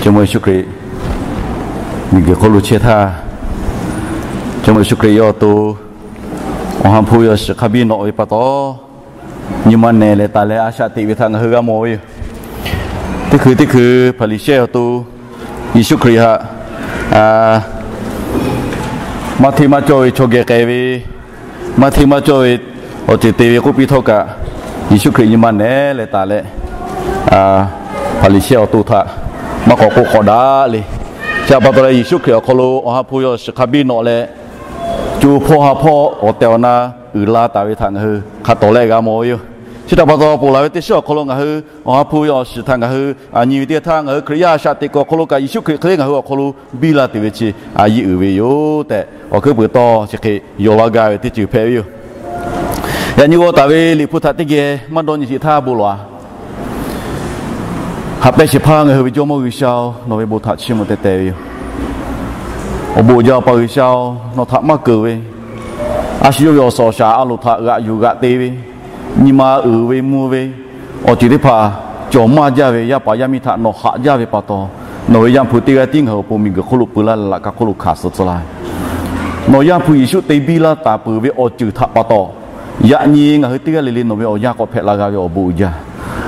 Jawˇmawˇ Yeˍsuˆ Hkriꞈ miˬguiˬ hk'oˆ lo chehˇ htaˇ, Jawˇmawˇ Yeˍsuˆ Hkriꞈ yawˇ awˬ to Awˬ ha hpu yawˇ shiˍ hk'a biˇ nawꞈ ve pa taw, nyi ma nehˬ leh taˍ leh a shaꞈ teꞈ ve htaꞈ ngaˬ hui g'a mawˬ ve yoˬ. Teˇ hkui teˇ hkui Hpaˍriˍsehˇ awˬ to Yeˍsuˆ Hkriꞈ htaꞈ maˇ hteˇ maˇ cawˇ ve chaw geh k'ai ve, maˇ hteˇ maˇ cawˇ ve awˬ ceuˬ te ve k'oˆ piˇ htawˇ kaꞈ, Yeˍsuˆ Hkriꞈ nyi ma nehˬ leh taˍ leh Hpaˍriˍsehˇ awˬ to htaꞈ maˇ k'awꞈ k'oˆ k'awꞈ daꞈ le. Chi pa taw leh Yeˍsuˆ Hkriꞈ awˬ hk'aw lo Awˬ ha hpu yawˇ shiˍ hk'a biˇ nawꞈ leh, co hpawˇ ha hpawˇ awˬ tehˬ awˬ na uiˍ la taˍ ve htaꞈ ngaˬ hui hk'a tawˍ leh g'a mawˬ ve yoˬ. Chi htaꞈ pa taw, ponˬ laˬ ve teˇ shiˉ awˬ hk'aw lo ngaˬ hui Awˬ ha hpu yawˇ shiˍ htaꞈ ngaˬ hui nyi ve teˇ htaˇ, ngaˬ hui Hkriꞈ yaˇ a shaꞈ teꞈ kuiˬ awˬ hk'aw lo kaꞈ Yeˍsuˆ Hkriꞈ hk'e le ngaˬ hui awˬ hk'aw lo biˇ la tuˬ ve chi a yiˇ uiˍ ve yoˬ tehꞈ, awˬ hkuiˉ puiˍ tawˇ chi hk'e yaw laˇ gaˇ ve teˇ ceuˬ hpehꞈ ve yoˬ. Yaꞈ nyi g'aw taˍ ve Liꞈ hpu htaꞈ teˇ geh maˇ dawˇ nyi sheˍ htaˇ bon lawˬ-a. Haꞈ pehnˇ shehˍ hpaˇ ngaˬ hui ve Jawˇmawˇ G'uiˬsha-oˬ, nawˬ ve bon htaꞈ chiˇ mvuh teh teh ve yoˬ. Awˬ bon uiˍ jaˇ Awˬ pa G'uiˬsha-oˬ, nawˬ htaꞈ maˇ keunˍ ve, a shu yawˇ ve awˬ suhˍ awˬ shaˍ a loˍ htaꞈ g'aꞈ yuˬ g'aꞈ te ve, nyi ma uiˍ ve mvuh ve, awˬ ceuˬ teˇ hpaˍ cawˬ maˇ jaˇ ve yaˇ paˍ yaˇ miˇ htaꞈ nawˬ haꞈ jaˇ ve pa taw, nawˬ ve Yaˇ hpu teˇ g'aˇ tiˉ ngaˬ hui awˬ pon miˬguiˬ hk'oˆ lo peu laˇ leh laꞈ ka hk'oˆ lo hkanˍ suh tcuh laˇ ve. Nawˬ Yaˇ hpu Yeˍsuˆ te biˇ laˇ taˍ peuˬ ve awˬ ceuˬ htaꞈ pa taw, yaꞈ nyi ngaˬ hui teˇ g'aˇ le le nawˬ ve awˬ yanˇ k'awꞈ hpehꞈ la g'a ve awˬ bon uiˍ jaˇ.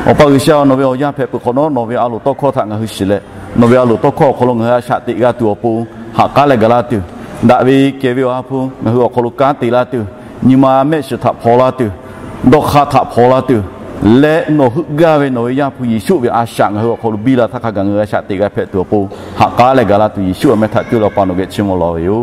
Awˬ pa G'uiˬsha, nawˬ ve awˬ yanˇ hpehꞈ peuˬ hk'awꞈ nawˉ, nawˬ ve a loˍ tawˇ hkawˇ htaꞈ ngaˬ hui shiˍ leh, nawˬ ve a loˍ tawˇ hkawˇ awˬ hk'aw lo ngaˬ hui a shaꞈ teꞈ g'a tuˬ awˬ pon haꞈ k'aˉ leh gaˬ laˇ tuˬ, daꞈ ve kehˬ ve Awˬ ha hpu ngaˬ hui awˬ hk'aw lo kanˉ te laˇ tuˬ, nyi ma mehˆ shiˍ htaꞈ hpaw laˇ tuˬ, dawˇ hk'aˇ htaꞈ hpaw laˇ tuˬ, leh nawˬ heuˆ gaˇ ve nawˬ ve Yaˇ hpu Yeˍsuˆ ve a shaꞈ ngaˬ hui awˬ hk'aw lo biˇ la htaˇ hk'a gaˬ ngaˬ hui a shaꞈ teꞈ g'a hpehꞈ tuˬ awˬ pon haꞈ k'aˉ leh gaˬ laˇ tuˬ, Yeˍsuˆ awˬ meh htaꞈ cuˇ leh Awˬ pa nawˬ geh chiˇ mvuh lawˬ ve yoˬ.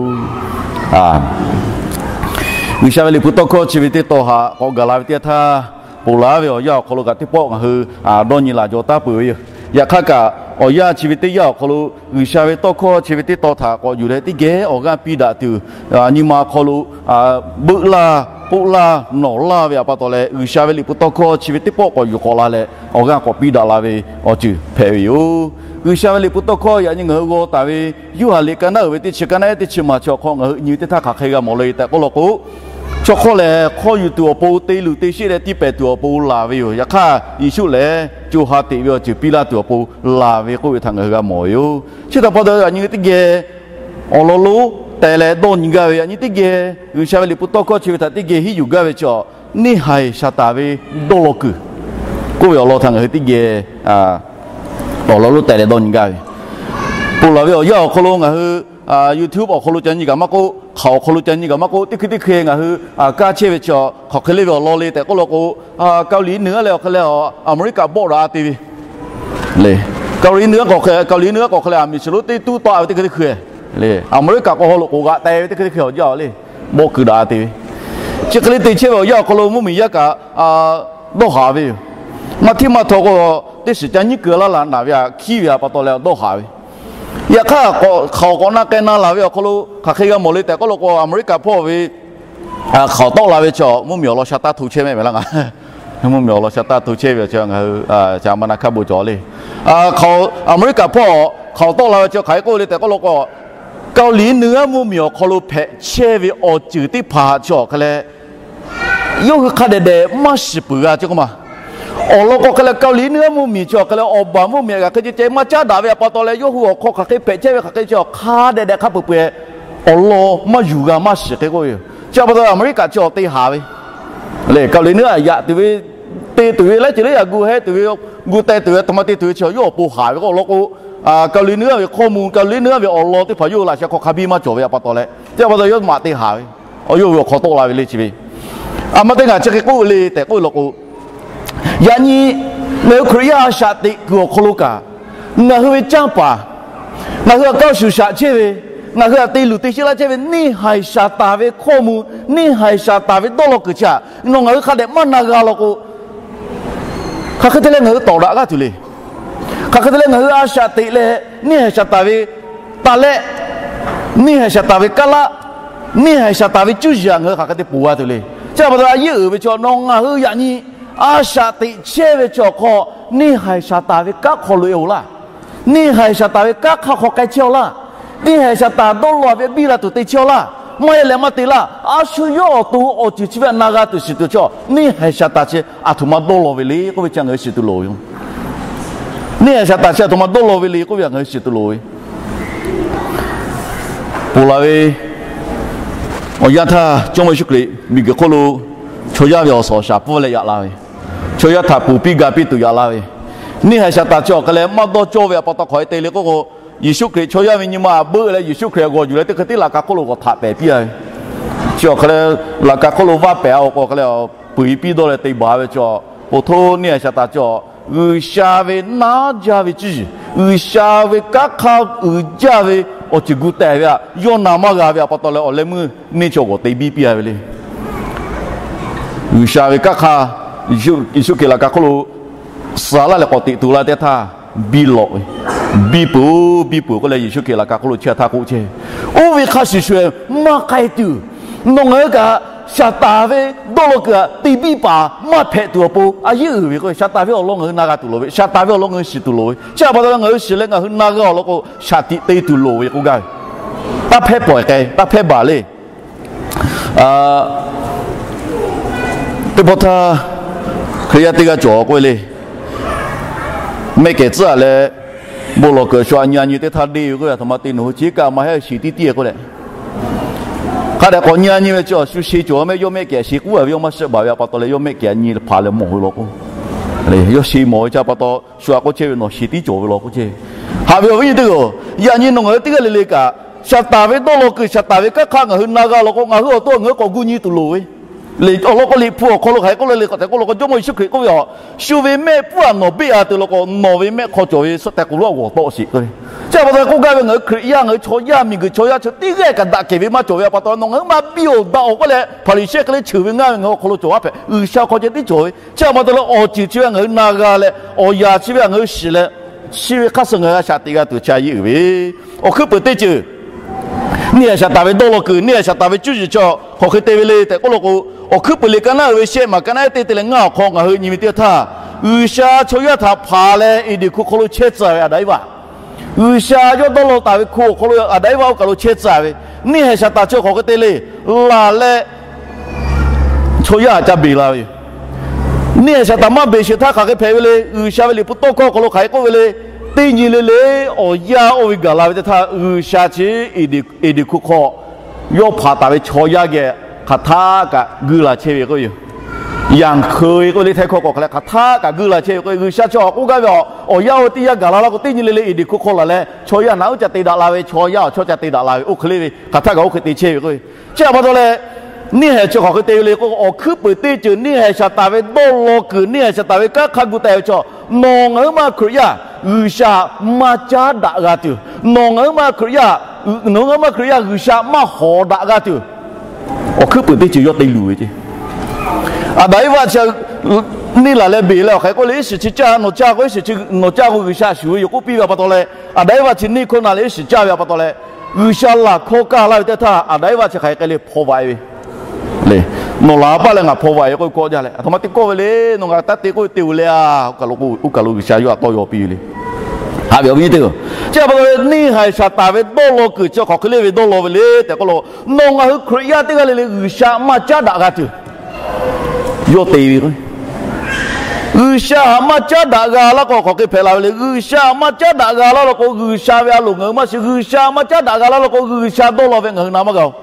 G'uiˬsha ve Liꞈ hpu tawˇ hkawˇ chi ve teˇ tawn htaꞈ k'awꞈ gaˬ la ve teˇ yanˇ htaˇ, ponˬ laˬ ve awˬ yanˇ awˬ hk'aw lo kaꞈ teˇ pawˆ ngaˬ hui dawˇ nyi laˬ jaw taˉ peuˬ ve yoˬ. Yaꞈ hk'aˇ kaꞈ, awˬ yanˇ chi ve teˇ yanˇ awˬ hk'aw lo G'uiˬsha ve tawˇ hkawˇ chi ve teˇ tawn htaꞈ k'awꞈ yuˬ leh teˇ geh awˬ g'aˇ piˇ daꞈ tuˬ, nyi ma awˬ hk'aw lo beuˆ laˇ, k'oˆ laˇ, nawˬ laˇ ve pa taw leh, G'uiˬsha ve Liꞈ hpu tawˇ hkawˇ chi ve teˇ pawˆ k'awꞈ yuˬ k'awꞈ la leh awˬ g'aˇ k'awꞈ piˇ daꞈ la ve awˬ ceuˬ hpehꞈ ve yoˬ. G'uiˬsha ve Liꞈ hpu tawˇ hkawˇ yaꞈ nyi ngaˬ hui g'aw taˍ ve Yoˇhanˬ liꞈ ka naˉ uiˍ ve teˇ chi ka naˉ ehˉ teˇ chi maˬ chi awˬ hk'aw ngaˬ hui nyi ve teˇ htaˇ hk'aˬ hk'e g'a mawˬ le tehꞈ k'oˆ law k'o, chaw hk'awˇ lehˬ hk'aw yuˬ tuˬ awˬ pon, te luˬ te sheˆ leh tiˇ pehˍ tuˬ awˬ pon laˬ ve yoˬ. Yaꞈ hk'aˇ, Yeˍsuˆ lehˬ co ha teꞈ ve awˬ ceuˬ piˇ laˇ tuˬ awˬ pon laˬ ve k'oˆ ve htaꞈ ngaˬ hui g'a mawˬ ve yoˬ. Chi htaꞈ pa taw, yaꞈ nyi teˇ geh awˬ lawn lonˉ tehˬ leh dawˇ nyi gaˇ ve, yaꞈ nyi teˇ geh G'uiˬsha ve Liꞈ hpu tawˇ hkawˇ chi ve htaꞈ teˇ geh hiˉ yuˬ gaˇ ve chi, neˇ haiˬ shaˍ taˍ ve dawˇ law kuiˬ k'oˆ ve awˬ lawn htaꞈ ngaˬ hui teˇ geh awˬ lawn lonˉ tehˬ leh dawˇ nyi gaˇ ve. Ponˬ laˬ ve awˬ yanˇ awˬ hk'aw lo ngaˬ hui YouTube awˬ hk'aw lo ca nyi kaꞈ maˇ k'oˆ, hk'aoˍ awˬ hk'aw lo ca nyi kaꞈ maˇ k'oˆ, teˇ hkui teˇ hkui ngaˬ hui kaˇ chehˇ ve chi, hk'aˬ hk'e le ve awˬ lawn le tehꞈ k'oˆ law k'o, Kaoˍliˍ nuˇ aˉ leh awˬ hk'e leh Aˍmeˍriˆkaꞈ bawˆ daꞈ-a te ve le. Kaoˍliˍ nuˇ aˉ k'o, Kaoˍliˍ nuˇ aˉ k'o hk'e leh aˬ miˍ shiˍ lonˉ teˇ tuˉ tawˆ-a ve teˇ hkui teˇ hkui le. Aˍmeˍriˆkaꞈ k'o haw loꞈ k'oˍ g'aꞈ teh ve teˇ hkui teˇ hkui awˬ jaˇ le. Bawˆ keu daꞈ-a te ve. Chi hk'e le te chehˇ ve awˬ yanˇ awˬ hk'aw lo mvuhˇmiˬ yaˇ kaꞈ dawˇ haˍ ve yoˬ. Maˇ hteˇ maˇ htaw k'o, teˇ shiˍ ca nyiˉ keu laˇ la naˍ ve htaꞈ hkiˉ ve pa taw leh dawˇ haˍ ve. Yaꞈ hk'aˇ, hk'aoˍ k'awꞈ na k'ai na laˬ ve awˬ hk'aw lo hk'aˬ hk'e g'a mawˬ le tehꞈ k'oˆ law k'o, Aˍmeˍriˆkaꞈ hpawˇ ve hk'aoˍ tawˆ la ve chi mvuhˇmiˬ awˬ lawn sha taˇ hto chehˇ mehˆ ve laˇ ngaˬ. Mvuhˇmiˬ awˬ lawn sha taˇ hto chehˇ ve chi ngaˬ hui ca ma na hkaˇ bon cawˬ le. Hk'aoˍ Aˍmeˍriˆkaꞈ hpawˇ hk'aoˍ tawˆ la ve chi hk'aˬ hk'e k'oˆ le tehꞈ k'oˆ law k'o, Kaoˍliˍ nuˇ aˉ mvuhˇmiˬ awˬ hk'aw lo hpehꞈ chehˇ ve awˬ ceuˬ teˇ hpaˍ chi awˬ hk'e leh, yawˇ hui hk'a dehꞈ dehꞈ maˇ shiˍ peuˬ g'a ce k'oˆ ma. Awˬ lawn k'o hk'e leh Kaoˍliˍ nuˇ aˉ mvuhˇmiˬ chi awˬ hk'e leh awˬ baˬ mvuhˇmiˬ htaꞈ g'aꞈ hk'e ce ceh maˇ caˉ daꞈ ve pa taw leh, yawˇ hui awˬ hk'aw hk'aˬ hk'e hpehꞈ chehˇ ve hk'aˬ hk'e chi awˬ hk'a dehꞈ dehꞈ hk'a peuˬ peuˬ awˬ lawn maˇ yuˬ g'a maˇ shiˍ hk'e k'oˆ ve yoˬ. Chi pa taw Aˍmeˍriˆkaꞈ chi awˬ te haˍ ve le. Kaoˍliˍ nuˇ aˉ yaꞈ tuˬ ve, te tuˬ ve laiˉ ceuˬ laiˉ yaꞈ gu heh tuˬ ve, gu teh tuˬ ve, a htoꞈ ma te tuˬ ve chi yawˇ awˬ pon haˍ ve k'oˆ law k'o, Kaoˍliˍ nuˇ aˉ ve hkawˇ mvuh, Kaoˍliˍ nuˇ aˉ ve awˬ lawn teˇ hpaˍ yawˇ hui laꞈ sheh hk'aw hk'a biˇ maˇ cawˬ ve pa taw leh, chi pa taw yawˇ maꞈ te haˍ ve, yawˇ hui awˬ hk'aw tawˆ la ve le chi ve. A ma teˇ ngaˬ chi hk'e k'oˆ le tehꞈ k'oˆ law k'o, yaꞈ nyi ngaˬ hui Hkriꞈ yaˇ a shaꞈ teꞈ kuiˬ awˬ hk'aw lo kaꞈ, ngaˬ hui ve canˇ paˍ, ngaˬ hui htaꞈ kaˇ shuˍ shaꞈ chehˇ ve, ngaˬ hui htaꞈ te luˬ te sheˆ laˇ chehˇ ve neˇ haiˬ shaˍ taˍ ve hkawˇ mvuh, neˇ haiˬ shaˍ taˍ ve dawˇ law kuiˬ chi htaꞈ nawˬ ngaˬ hui hk'a dehꞈ maˇ na g'a law k'o, hk'aˬ hk'e te leh ngaˬ hui tawˍ daꞈ g'aˇ tuˬ le. Hk'aˬ hk'e te leh ngaˬ hui a shaꞈ teꞈ leh neˇ haiˬ shaˍ taˍ ve taˍ leh, neˇ haiˬ shaˍ taˍ ve kaˇ laˆ, neˇ haiˬ shaˍ taˍ ve cuˇ yiˍ htaꞈ ngaˬ hui hk'aˬ hk'e te poˬ g'a tuˬ le. Chi pa taw a yehˉ uiˍ ve chaw nawˬ ngaˬ hui yaꞈ nyi a shaꞈ teꞈ chehˇ ve chaw awˬ hk'aw neˇ haiˬ shaˍ taˍ ve kanˉ hk'aw loꞈ-e-oˬ laˇ. Neˇ haiˬ shaˍ taˍ ve kanˉ hk'aw k'ai chehˇ-aw laˇ. Neˇ haiˬ shaˍ taˍ dawˇ law ve biˇ la tuˬ te chehˇ-aw laˇ. Maˇ heˆ leh maˇ te laˇ. A shu yawˇ awˬ to awˬ ceuˬ chi ve htaꞈ na g'a tuˬ shiˍ tuˬ chaw neˇ haiˬ shaˍ taˍ chi a htoꞈ ma dawˇ law ve le k'oˆ ve chi ngaˬ hui shiˍ tuˬ loˍ yoˬ. Neˇ haiˬ Saˍtanˍ chi aˬ htoꞈ ma dawˇ law ve le k'oˆ ve htaꞈ ngaˬ hui shiˍ tuˬ loˍ ve, ponˬ laˬ ve awˬ yanˇ htaˇ Jawˇmawˇ Yeˍsuˆ Hkriꞈ miˬguiˬ hk'oˆ lo chaw yaˇ ve awˬ suhˍ awˬ shaˍ pfuhˇ leh yaꞈ la ve, chaw yaˇ htaꞈ ponˬ piˇ ga piˇ tuˬ yaꞈ la ve, neˇ haiˬ Saˍtanˍ chi awˬ hk'a leh maˇ dawˇ cawˇ ve aꞈ pa taw hk'awꞈ e te le k'oˆ k'o, Yeˍsuˆ Hkriꞈ chaw yaˇ ve nyi ma aꞈ beuˆ leh Yeˍsuˆ Hkriꞈ g'awˬ yuˬ leh teˇ hk'e tiˉ laꞈ ka hk'oˆ lo k'awꞈ htaꞈ pehˍ piˇ a ve, chi awˬ hk'a leh laꞈ ka hk'oˆ lo vaˇ pehˍ a k'o hk'a leh peuˬ e piˇ dawˇ leh te baˬ ve chi, ponˬ htoˇ neˇ haiˬ Saˍtanˍ chi G'uiˬsha ve naˉ jaˇ ve cuˇ yiˍ, G'uiˬsha ve kanˉ hk'aˇ uiˍ jaˇ ve awˬ ceuˬ gu tehˬ ve htaꞈ yawˇ na maˇ g'a ve aꞈ pa taw leh awˬ leh meuˇ neˇ chi g'awˬ te biˇ piˇ a ve le. G'uiˬsha ve kanˉ hk'aˇ Yeˍsuˆ Hkriꞈ laꞈ ka hk'oˆ lo suh laˇ leh k'awꞈ teꞈ tu laˇ teˇ htaˇ, biˇ lawꞈ ve, biˇ peuˬ, biˇ peuˬ k'oˆ leh Yeˍsuˆ Hkriꞈ laꞈ ka hk'oˆ lo chehˇ htaˇ k'oˆ chehˇ, oˇ ve hk'a shuˍ shuˍ maˇ k'ai tuˬ, nawˬ ngaˬ hui kaꞈ Saˍtanˍ ve dawˇ law kuiˬ aꞈ te biˇ paˍ maˇ hpehꞈ tuˬ awˬ pon a yeˉ uiˍ ve k'o, Saˍtanˍ ve awˬ lawn ngaˬ hui na g'a tuˬ loˍ ve, Saˍtanˍ ve awˬ lawn ngaˬ hui shiˍ tuˬ loˍ ve, chi aꞈ pa taw leh ngaˬ hui shiˍ leh ngaˬ hui na g'a awˬ lawn k'o, shaˍ tiꞈ te tuˬ loˍ ve k'oˆ gaˇ ve, taˇ hpehˇ pawˍ k'ai, taˇ hpehˇ baˬ le. Teˇ pawˆ htaˇ Hkriꞈ yaˇ teˇ g'aˇ cawˬ k'oˆ ve le, mehˆ kehˬ tcuhˉ a leh, bon lawˬ kuiˬ shu a nyi a nyi teˇ htaˇ deˇ ve k'oˆ ve, aˬ htoꞈ ma te nawˬ hui chi kaꞈ maˇ heˆ shiˍ tiˉ tiˉ k'oˆ leh, hk'a dehꞈ k'awꞈ nyi a nyi ve chi awˬ shu she cawˬ mehˆ, yawˇ mehˆ kehˬ sheˍ k'uˉ a ve yawˇ maˇ shiˆ baˬ ve aꞈ pa taw leh yawˇ mehˆ kehˬ a nyi hpaˍ leh mawˬ ve law k'o, yawˇ sheˍ mawˬ ve chi aꞈ pa taw shu aꞈ k'oˆ chehˇ ve, nawˬ sheˍ tiˉ cawˬ ve law k'oˆ chehˇ ve. Haꞈ ve awˬ viˉ nyi teˇ hpaˍ-oˬ, yaꞈ nyi nawˬ ngaˬ hui teˇ g'aˇ le le kaꞈ Saˍtanˍ ve dawˇ law kuiˬ, Saˍtanˍ ve kanˉ hk'aˇ ngaˬ hui na g'a law k'o, ngaˬ hui awˬ to ngaˬ hui k'awꞈ gu nyi tuˬ loˍ ve, le awˬ lawn k'o Liꞈ hpu awˬ hk'aw lo hk'aˬ hk'e k'oˆ le le k'awꞈ tehꞈ k'oˆ law k'o, Jawˇmawˇ Yeˍsuˆ Hkriꞈ k'oˆ ve, shu ve mehˆ pfuhˇ aꞈ nawˬ beˆ a tuˬ law k'o, nawˬ ve mehˆ hk'aw cawˬ ve suhˆ teh k'o loˉ a g'awˬ tawˆ sheˍ k'oˆ ve. Chi aꞈ pa taw k'oˆ gaˇ ve, ngaˬ hui Hkriꞈ yaˇ ngaˬ hui chaw yaˇ miˬguiˬ chaw yaˇ chi teˇ g'aˇ kaꞈ daꞈ kehˬ ve maˇ cawˬ ve aꞈ pa taw, nawˬ ngaˬ hui maˇ biˇ-oˬ daꞈ-oˬ k'oˆ leh Hpaˍriˍsehˇ hk'e le cheuˬ ve ngaˇ ve ngaˬ hui awˬ hk'aw lo cawˬ a hpehꞈ, G'uiˬsha hk'aw ceh tiˉ cawˬ ve. Chi aꞈ pa taw leh awˬ ceuˬ chi ve ngaˬ hui na g'a leh, awˬ yaꞈ chi ve htaꞈ ngaˬ hui shiˍ leh, chi ve hk'aˇ suh ngaˬ hui a shaꞈ teꞈ g'a tuˬ chi a yeˇ uiˍ ve, awˬ hkuiˉ peuˍ teˇ ceuˬ neˇ haiˬ Saˍtanˍ ve dawˇ law kuiˬ, neˇ haiˬ Saˍtanˍ ve cuˇ yiˍ chi hk'aˬ hk'e te ve le tehꞈ k'oˆ law k'o, awˬ hkuiˉ peuˍ liꞈ ka naˉ uiˍ ve shehˆ maˬ ka naˉ ehˉ teˇ te leh ngaˇ awˬ hk'aw ngaˬ hui nyi ve teˇ htaˇ, G'uiˬsha chaw yaˇ htaꞈ hpanˍ leh Eˍdenˍ hku hk'aw lo chehˇ tcuh ve Aˍdanˍ Eˇvaꞈ, G'uiˬsha yawˇ dawˇ law taˍ ve hku awˬ hk'aw lo Aˍdanˍ Eˇvaꞈ oˇ kaˬ lo chehˇ tcuh ve, neˇ haiˬ Saˍtanˍ chi hk'aˬ hk'e te le, laˬ leh chaw yaˇ htaꞈ ca beˬ la ve yoˬ. Neˇ haiˬ Saˍtanˍ maˇ beˬ sheˍ htaˇ hk'aˬ hk'e hpehꞈ ve le, G'uiˬsha ve Liꞈ hpu tawˇ hkawˇ hk'aw lo hk'aˬ hk'e k'oˆ ve le, teˇ nyi le le awˬ yanˇ oˇ ve gaˬ la ve teˇ htaˇ, G'uiˬsha chi Eˍdenˍ hku hk'aw yawˇ hpanˍ taˍ ve chaw yaˇ geh hk'aˬ htaˇ kaꞈ guiˇ la chehˇ ve k'oˆ ve yoˬ. Yanˍ hkeu ve k'oˆ ve le, htaiˇ hkawˇ k'awꞈ hk'aˬ leh hk'aˬ htaˇ kaꞈ guiˇ la chehˇ ve k'o, G'uiˬsha chi hk'aˬ k'oˆ gaˇ ve, awˬ yanˇ oˇ ve teˇ yanˇ gaˬ la laˇ k'o, teˇ nyi le le Eˍdenˍ hku hk'aw laˬ leh chaw yaˇ naꞈ uˉ ca te daꞈ la ve, chaw yaˇ awˬ chawˇ ca te daꞈ la ve, oˇ hk'e le ve hk'aˬ htaˇ kaꞈ oˇ hk'e te chehˇ ve k'o, chi aꞈ pa taw leh, neˇ haiˬ chi hk'aˬ hk'e te ve le k'o, awˬ hkuiˉ peuˍ teˇ ceuˬ neˇ haiˬ Saˍtanˍ ve dawˇ law kuiˬ, neˇ haiˬ Saˍtanˍ ve kanˉ hk'a gu tehꞈ ve chaw, nawˬ ngaˬ hui maˇ Hkriꞈ yaˇ G'uiˬsha maˇ caˉ daꞈ g'a tuˬ, nawˬ ngaˬ hui maˇ Hkriꞈ yaˇ, nawˬ ngaˬ hui maˇ Hkriꞈ yaˇ G'uiˬsha maˇ hawˍ daꞈ g'a tuˬ, awˬ hkuiˉ peuˍ teˇ ceuˬ yawˇ te luˬ ve ceˇ. Aˍdanˍ Eˇvaˆ chi neˇ laˬ leh beˬ leh awˬ hk'aˬ hk'e k'oˆ le, iˉ shiˍ chi caˇ, nawˬ caˇ k'o iˉ shiˍ chi, nawˬ caˇ k'o G'uiˬsha shuˍ ve yoˬ k'oˆ piˇ ve aꞈ pa taw leh, Aˍdanˍ Eˇvaˆ chi neˇ hkawˇ na leh iˉ shiˍ caˇ ve aꞈ pa taw leh, G'uiˬsha laˬ hkawˇ kaˇ laˇ ve teˇ htaˇ, Aˍdanˍ Eˇvaˆ chi hk'aˬ hk'e k'ai le hpaw vaꞈ e ve le. Nawˬ laˬ a paˇ leh ngaˬ hpaw vaꞈ e k'oˆ ve kawˆ jaˇ leh, aˬ htoꞈ ma te kawˆ ve le, nawˬ ngaˬ taˇ te k'oˆ ve te uˬ le a, oˇ kaˬ lo G'uiˬsha yawˇ htaꞈ tawˇ yaw piˇ ve le. Haꞈ ve awˬ viˉ nyi teˇ hpaˍ-oˬ, chi aꞈ pa taw leh neˇ haiˬ Saˍtanˍ ve dawˇ law kuiˬ chi hk'aˬ hk'e le ve dawˇ law ve le tehꞈ k'oˆ lo, nawˬ ngaˬ hui Hkriꞈ yaˇ teˇ g'aˇ le le G'uiˬsha maˇ caˉ daꞈ g'a tuˬ yawˇ te ve k'o, G'uiˬsha htaꞈ maˇ caˉ daꞈ g'a laˇ k'o hk'aˬ hk'e hpehꞈ la ve le. G'uiˬsha htaꞈ maˇ caˉ daꞈ g'a laˇ law k'o, G'uiˬsha ve a loˍ ngaˬ hui maˇ shiˍ. G'uiˬsha htaꞈ maˇ caˉ daꞈ g'a laˇ law k'o, G'uiˬsha dawˇ law ve ngaˬ hui na maˇ g'a-oˬ.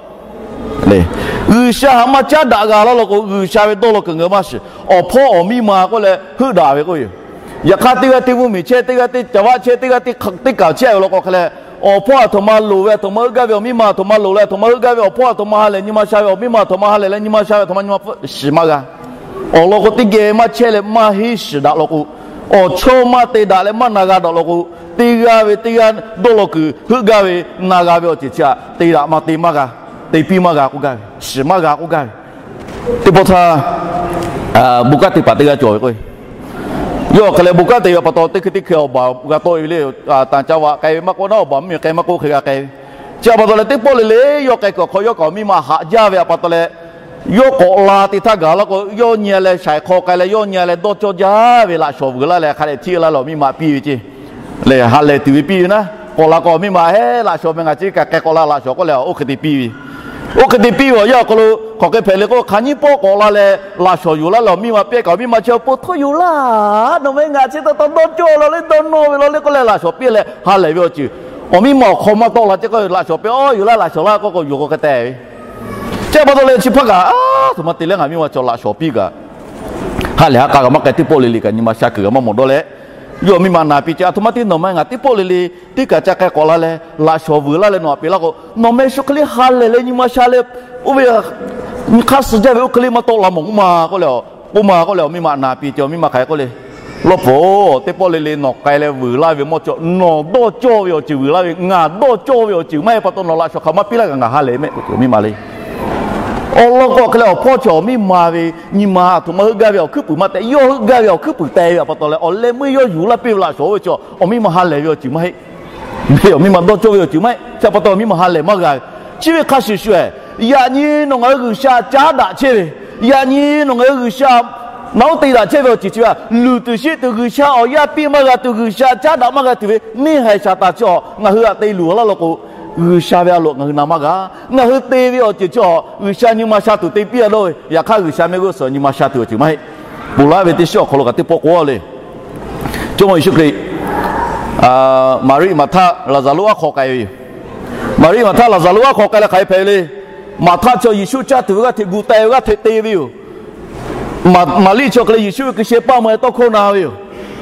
G'uiˬsha htaꞈ maˇ caˉ daꞈ g'a laˇ law k'o, G'uiˬsha ve dawˇ law kuiˬ ngaˬ hui maˇ shiˍ. Awˬ hpawˇ awˬ miˇ ma k'oˆ leh heuˆ daꞈ ve k'oˆ ve yoˬ. Yaꞈ hk'aˇ teˇ g'aˇ teˇ mvuhˇ miˬ chehˇ, teˇ g'aˇ teˇ ca vaˆ chehˇ, teˇ g'aˇ teˇ teˇ kaˬ chehˇ ve law k'o hk'a leh, awˬ hpawˇ aˬ htoꞈ ma loˍ ve, aˬ htoꞈ ma heuˆ gaˇ ve, awˬ miˇ ma aˬ htoꞈ ma loˍ leh aˬ htoꞈ ma heuˆ gaˇ ve, awˬ hpawˇ aˬ htoꞈ ma ha lehˬ nyi ma sha ve, awˬ miˇ ma aˬ htoꞈ ma ha lehˬ leh nyi ma sha ve, aˬ htoꞈ ma nyi ma shiˍ maˇ g'a. Awˬ lawn k'o, teˇ geh maˇ chehˇ leh maˇ henˇ shiˍ daꞈ law k'o, awˬ chawˇ maˇ te daꞈ leh maˇ na g'a daꞈ law k'o, teˇ g'aˇ ve teˇ g'aˇ dawˇ law kuiˬ heuˆ gaˇ ve na g'a ve awˬ ceuˬ chi htaꞈ te daꞈ maˇ te maˇ g'a, te piˇ maˇ g'a k'oˆ gaˇ ve, shiˍ maˇ g'a k'oˆ gaˇ ve. Teˇ pawˆ htaˇ, bon kanˉ te paˍ teˇ g'aˇ cawˬ ve k'o, yawˇ hk'aˬ leh bon kanˉ te ve pa taw, teˇ hkui teˇ hkui awˬ baˬ g'a tawˆ e ve le. Tanˬ ca vaꞈ k'ai ve maˇ k'oˆ, naˉ awˬ baˬ mvuhˇ miˬ k'ai maˇ k'oˆ, hk'e g'a k'ai ve. Chi aꞈ pa taw leh, teˇ pawˆ le le yawˇ k'ai kuiˬ awˬ hk'aw yawˇ kaꞈ awˬ miˇ ma haꞈ jaˇ ve aꞈ pa taw leh, yawˇ k'awꞈ la te htaˇ gaˬ laˇ k'o, yawˇ nyi leh shaiˍ hk'aw k'ai leh, yawˇ nyi leh dawˇ cawˇ jaˇ ve laꞈ shawˍ vuiˬ laˇ leh hk'a dehꞈ htiˇ laˇ leh awˬ miˇ ma piˇ ve ceˇ. Lehˬ ha lehˬ tuˬ ve piˇ ve naˉ, k'awꞈ la k'o awˬ miˇ ma heˉ laꞈ shawˍ meh ngaˬ ceˇ kaꞈ k'ai k'awꞈ la laꞈ shawˍ k'oˆ leh oˇ hk'e te piˇ ve. Oˇ hk'e te piˇ ve awˬ yanˇ awˬ hk'aw lo hk'aˬ hk'e hpehꞈ le k'o, hk'aˬ nyiˇ pawˆ k'awꞈ la leh laꞈ shawnˍ yuˬ laˇ leh awˬ miˇ ma piˇ kaꞈ, awˬ miˇ ma chi awˬ pon htawˇ yuˬ laˇ, nawˬ ve ngaˬ chi taw taw dawˇ cawˇ la le, dawˇ nawˇ ve law le k'oˆ leh laꞈ shawnˍ piˇ leh ha lehˬ ve awˬ ceuˬ, awˬ miˇ ma awˬ hk'aw maˇ tawˆ la ce k'o, laꞈ shawnˍ piˇ, aw, yuˬ laˇ, laꞈ shawnˍ laˇ k'oˆ k'o, yuˬ k'o hk'e te ve. Chi pa taw leh chi hpaˇ kaꞈ, a htoꞈ ma te leh ngaˬ miˇ ma chi laꞈ shawnˍ piˇ kaꞈ ha lehˬ ha k'a kaꞈ maˇ k'ai, teˇ pawˆ le le kaꞈ nyi ma sha kuiˬ kaꞈ maˇ mawˬ dawˇ leh, yawˇ awˬ miˇ ma na piˇ ce, a htoꞈ ma te nawˬ ma ngaˬ teˇ pawˆ le le teˇ kaꞈ ca k'ai k'awꞈ la leh laꞈ shawnˍ vuiˬ laˇ leh nawˬ htaꞈ peꞈ laˇ k'o, nawˬ meh shu hk'e le ha lehˬ leh nyi ma sha leh, oˇ ve nyi hk'aˇ suh jaˇ ve oˇ hk'e le maˇ tawˆ la mawˬ k'oˆ ma k'oˆ leh, k'oˆ ma k'oˆ leh awˬ miˇ ma na piˇ ce, awˬ miˇ ma hk'aˬ hk'e k'oˆ le, Lawˇ pfuhˍ-oˬ, teˇ pawˆ le le nawˬ k'ai leh vuiˬ laˇ ve mawˇ cawˬ, nawˬ dawˇ cawˇ ve awˬ ceuˬ vuiˬ laˇ ve, ngaˬ dawˇ cawˇ ve awˬ ceuˬ maˇ heˆ pa taw nawˬ laꞈ shawnˍ hk'aˬ maˇ piˇ laˇ kaꞈ ngaˬ ha lehˬ mehˆ k'oˆ ce, awˬ miˇ ma le. Awˬ lawn k'o hk'e leh awˬ hpawˇ chi awˬ miˇ ma ve nyi ma a htoꞈ ma heuˆ gaˇ ve awˬ hkuiˉ puiˍ maˇ tehꞈ, yawˇ heuˆ gaˇ ve awˬ hkuiˉ puiˍ teh ve pa taw leh awˬ leh meuˇ yawˇ yuˬ laˇ piˇ ve laꞈ shawnˍ oˇ ve chi awˬ miˇ ma ha lehˬ ve awˬ ceuˬ maˇ heˆ. Awˬ miˇ ma dawˇ cawˇ ve awˬ ceuˬ maˇ heˆ. Chi pa taw awˬ miˇ ma ha lehˬ maˇ g'a ve. Chi ve hk'a shuˍ shuˍ-eh, yaꞈ nyi nawˬ ngaˬ hui G'uiˬsha caˉ daꞈ chehˇ ve, yaꞈ nyi nawˬ ngaˬ hui G'uiˬsha naꞈ oˉ te daꞈ chehˇ ve awˬ ceuˬ chi ve, luˬ tuˬ sheˆ tuˬ G'uiˬsha awˬ yaˇ piˇ maˇ g'a tuˬ, G'uiˬsha caˉ daꞈ maˇ g'a tuˬ ve neˇ haiˬ Saˍtanˍ chi awˬ ngaˬ hui htaꞈ te luˬ laˇ law k'o, G'uiˬsha ve a loꞈ ngaˬ hui na maˇ g'a. Ngaˬ hui te ve awˬ ceuˬ chi awˬ G'uiˬsha nyi ma sha tuˬ te piˇ a dawˇ ve, yaꞈ hk'aˇ G'uiˬsha mehˆ g'uˇ suhˍ nyi ma sha tuˬ awˬ ceuˬ maˇ heˆ. Ponˬ laˇ ve teˇ shiˉ awˬ hk'aw lo kaꞈ teˇ pawˆ k'oˆ le. Jawˇmawˇ Yeˍsuˆ Hkriꞈ, Maˍriˆ Maˍhtaˆ Laˍzaˍruˆ aˉ hk'aw k'ai ve yoˬ. Maˍriˆ Maˍhtaˆ Laˍzaˍruˆ aˉ hk'aw k'ai leh hk'aˬ hk'e hpehꞈ ve le. Maˍhtaˆ chi Yeˍsuˆ caˇ tuˬ ve g'aˇ hteꞈ gu teh ve g'aˇ hteꞈ te ve yoˬ. Maˍriˆ chi hk'e leh Yeˍsuˆ ve hkui sheh paˇ meh tawˇ hkawˇ na ve yoˬ.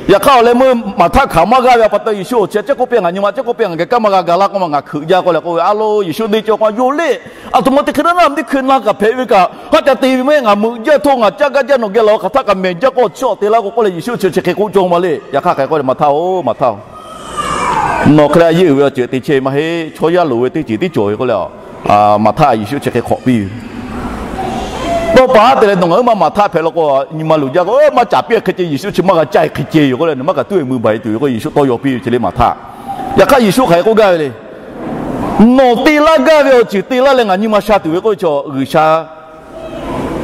Yaꞈ hk'aˇ awˬ leh meuˇ Maˍhtaˆ hkanˍ maˇ g'aˇ ve a pa taw Yeˍsuˆ awˬ chi ceˉ k'oˆ piˇ, ngaˬ nyi ma ceˉ k'oˆ piˇ, ngaˬ geh kaˉ maˇ g'a ga laˇ k'oˆ ma, ngaˬ hkeuꞈ jaˇ k'oˆ leh k'oˆ ve, A lo, Yeˍsuˆ te cawˬ k'o, Yoˬ le. Aˬ htoꞈ ma teˇ hk'e naˉ naˉ teˇ hkui na kaꞈ hpehꞈ ve kaꞈ, haˉ ca te ve maˇ heˆ, ngaˬ meuꞈ jaˇ htawˇ ngaˬ caˇ gaˇ jaˇ, nawˬ geh laˬ hk'aˬ htaˆ kaꞈ mehˬ jaˇ k'o, chi awˬ te laˇ k'o k'oˆ leh Yeˍsuˆ chi chi hk'e k'oˆ cawˇ ma le. Yaꞈ hk'aˇ hk'aˬ hk'e k'oˆ le, Maˍhtaˆ-oˬ, Maˍhtaˆ-oˬ, nawˬ hk'e leh a yeˇ uiˍ ve awˬ ceuˬ te chehˇ ve maˇ heˆ. Chaw yaˇ loˍ ve teˇ ceuˬ tiˉ cawˬ ve k'oˆ leh, Maˍhtaˆ Yeˍsuˆ chi hk'e hk'awꞈ piˇ ve. Tawˇ pa haˉ te leh nawˬ ngaˬ huiˉ ma Maˍhtaˆ hpehꞈ law k'o, nyi ma luˬ jaˇ k'o, maˇ caˍ piˇ hk'e ceh, Yeˍsuˆ chi maˇ g'a caˇ hk'e ceh yoˬ k'oˆ leh, nawˬ maˇ kaꞈ tuˉ ve mui baˬ e tuˬ ve k'o, Yeˍsuˆ tawˇ yaw piˇ ve chi le Maˍhtaˆ. Yaꞈ hk'aˇ Yeˍsuˆ hk'aˬ hk'e k'oˆ gaˇ ve le. Nawˬ te laˇ gaˇ ve awˬ ceuˬ te laˇ leh ngaˬ nyi ma sha tuˬ ve k'oˆ ve chaw, G'uiˬsha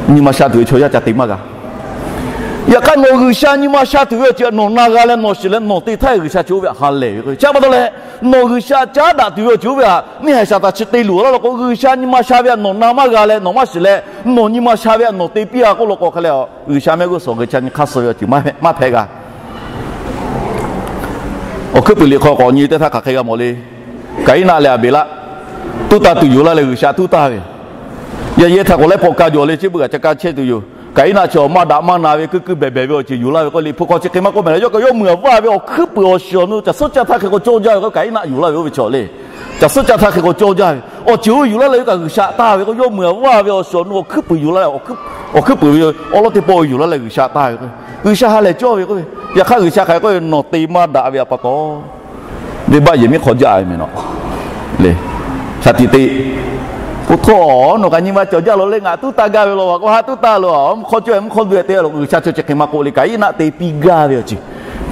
nyi ma sha tuˬ ve chaw yaˇ ca te maˇ g'a. Yaꞈ hk'aˇ nawˬ G'uiˬsha nyi ma sha tuˬ ve awˬ ceuˬ nawˬ na g'a leh nawˬ shiˍ leh nawˬ te htaˇ G'uiˬsha chi oˇ ve htaꞈ ha lehˬ ve k'o, chi pa taw leh nawˬ G'uiˬsha caˉ daꞈ tuˬ ve awˬ ceuˬ oˇ ve htaꞈ neˇ haiˬ Saˍtanˍ chi te luˬ laˇ law k'o, G'uiˬsha nyi ma sha ve htaꞈ nawˬ na maˇ g'a leh nawˬ maˇ shiˍ leh, nawˬ nyi ma sha ve htaꞈ nawˬ te piˇ a k'oˆ law k'o hk'e leh, G'uiˬsha mehˆ g'uˇ suhˍ awˬ g'uiˬ ca nyi hk'aˇ suh ve awˬ ceuˬ maˇ hpehꞈ g'a. Awˬ hkuiˉ puiˍ liꞈ hk'aw k'awꞈ nyi teˇ htaˇ hk'aˬ hk'e g'a mawˬ le. Kaˍiˉnaˆ leh Aˍbeˍlaˆ tuˉ tanˇ tuˬ yuˬ laˇ leh G'uiˬsha tuˉ tanˇ ve. Yaꞈ yehˬ htaꞈ k'awꞈ laiˉ pawˆ kaˇ jaw le, chi beuꞈ kaꞈ ca kaˇ chehˇ tuˬ yoˬ. Kaˍiˉnaˆ chi awˬ maˇ daꞈ maˇ na ve kuiˉ kuiˉ behˬ behˬ ve awˬ ceuˬ yuˬ laˇ ve k'o, liꞈ hpu hk'aw chi hk'e maˇ k'oˆ mehˍ leh, yawˇ kaꞈ yawˇ mui awˬ vaˇ ve awˬ hkuiˉ puiˍ awˬ shiˍ awˬ nu caˬ suhˉ caˇ htaˇ hk'e k'o cawˇ jaˇ ve k'o, Kaˍiˉnaˆ yuˬ laˇ ve oˇ ve chaw le. Caˬ suhˉ caˇ htaˇ hk'e k'o cawˇ jaˇ ve awˬ ceuˬ oˇ yuˬ laˇ leh yawˇ kaꞈ G'uiˬsha taˇ ve k'o, yawˇ mui awˬ vaˇ ve awˬ shiˍ awˬ nu awˬ hkuiˉ puiˍ yuˬ laˇ leh, awˬ hkuiˉ puiˍ ve awˬ lawn teˇ pawˆ yuˬ laˇ leh G'uiˬsha taˇ ve k'o, G'uiˬsha ha lehˬ cawˇ ve k'o, yaꞈ hk'aˇ G'uiˬsha hk'aˬ hk'e k'oˆ ve, nawˬ te maˇ daꞈ ve a pa taw venˇbaˆ yehˬ miˉ hk'aw jaˇ ve meh nawˬ le. Shaˍ tiꞈ te, oˇ htawˇ nawˬ kaꞈ nyi ma cawˬ jaˇ lo le, ngaˬ tuˉ tanˇ gaˇ ve law, a k'o ha tuˉ tanˇ lo, mvuhˇ hk'aw cawˇ mvuhˇ hk'aw duˬ te lo, G'uiˬsha chi chi hk'e maˇ k'oˆ le. Kaˍiˉnaˆ te piˇ gaˇ ve awˬ ceuˬ,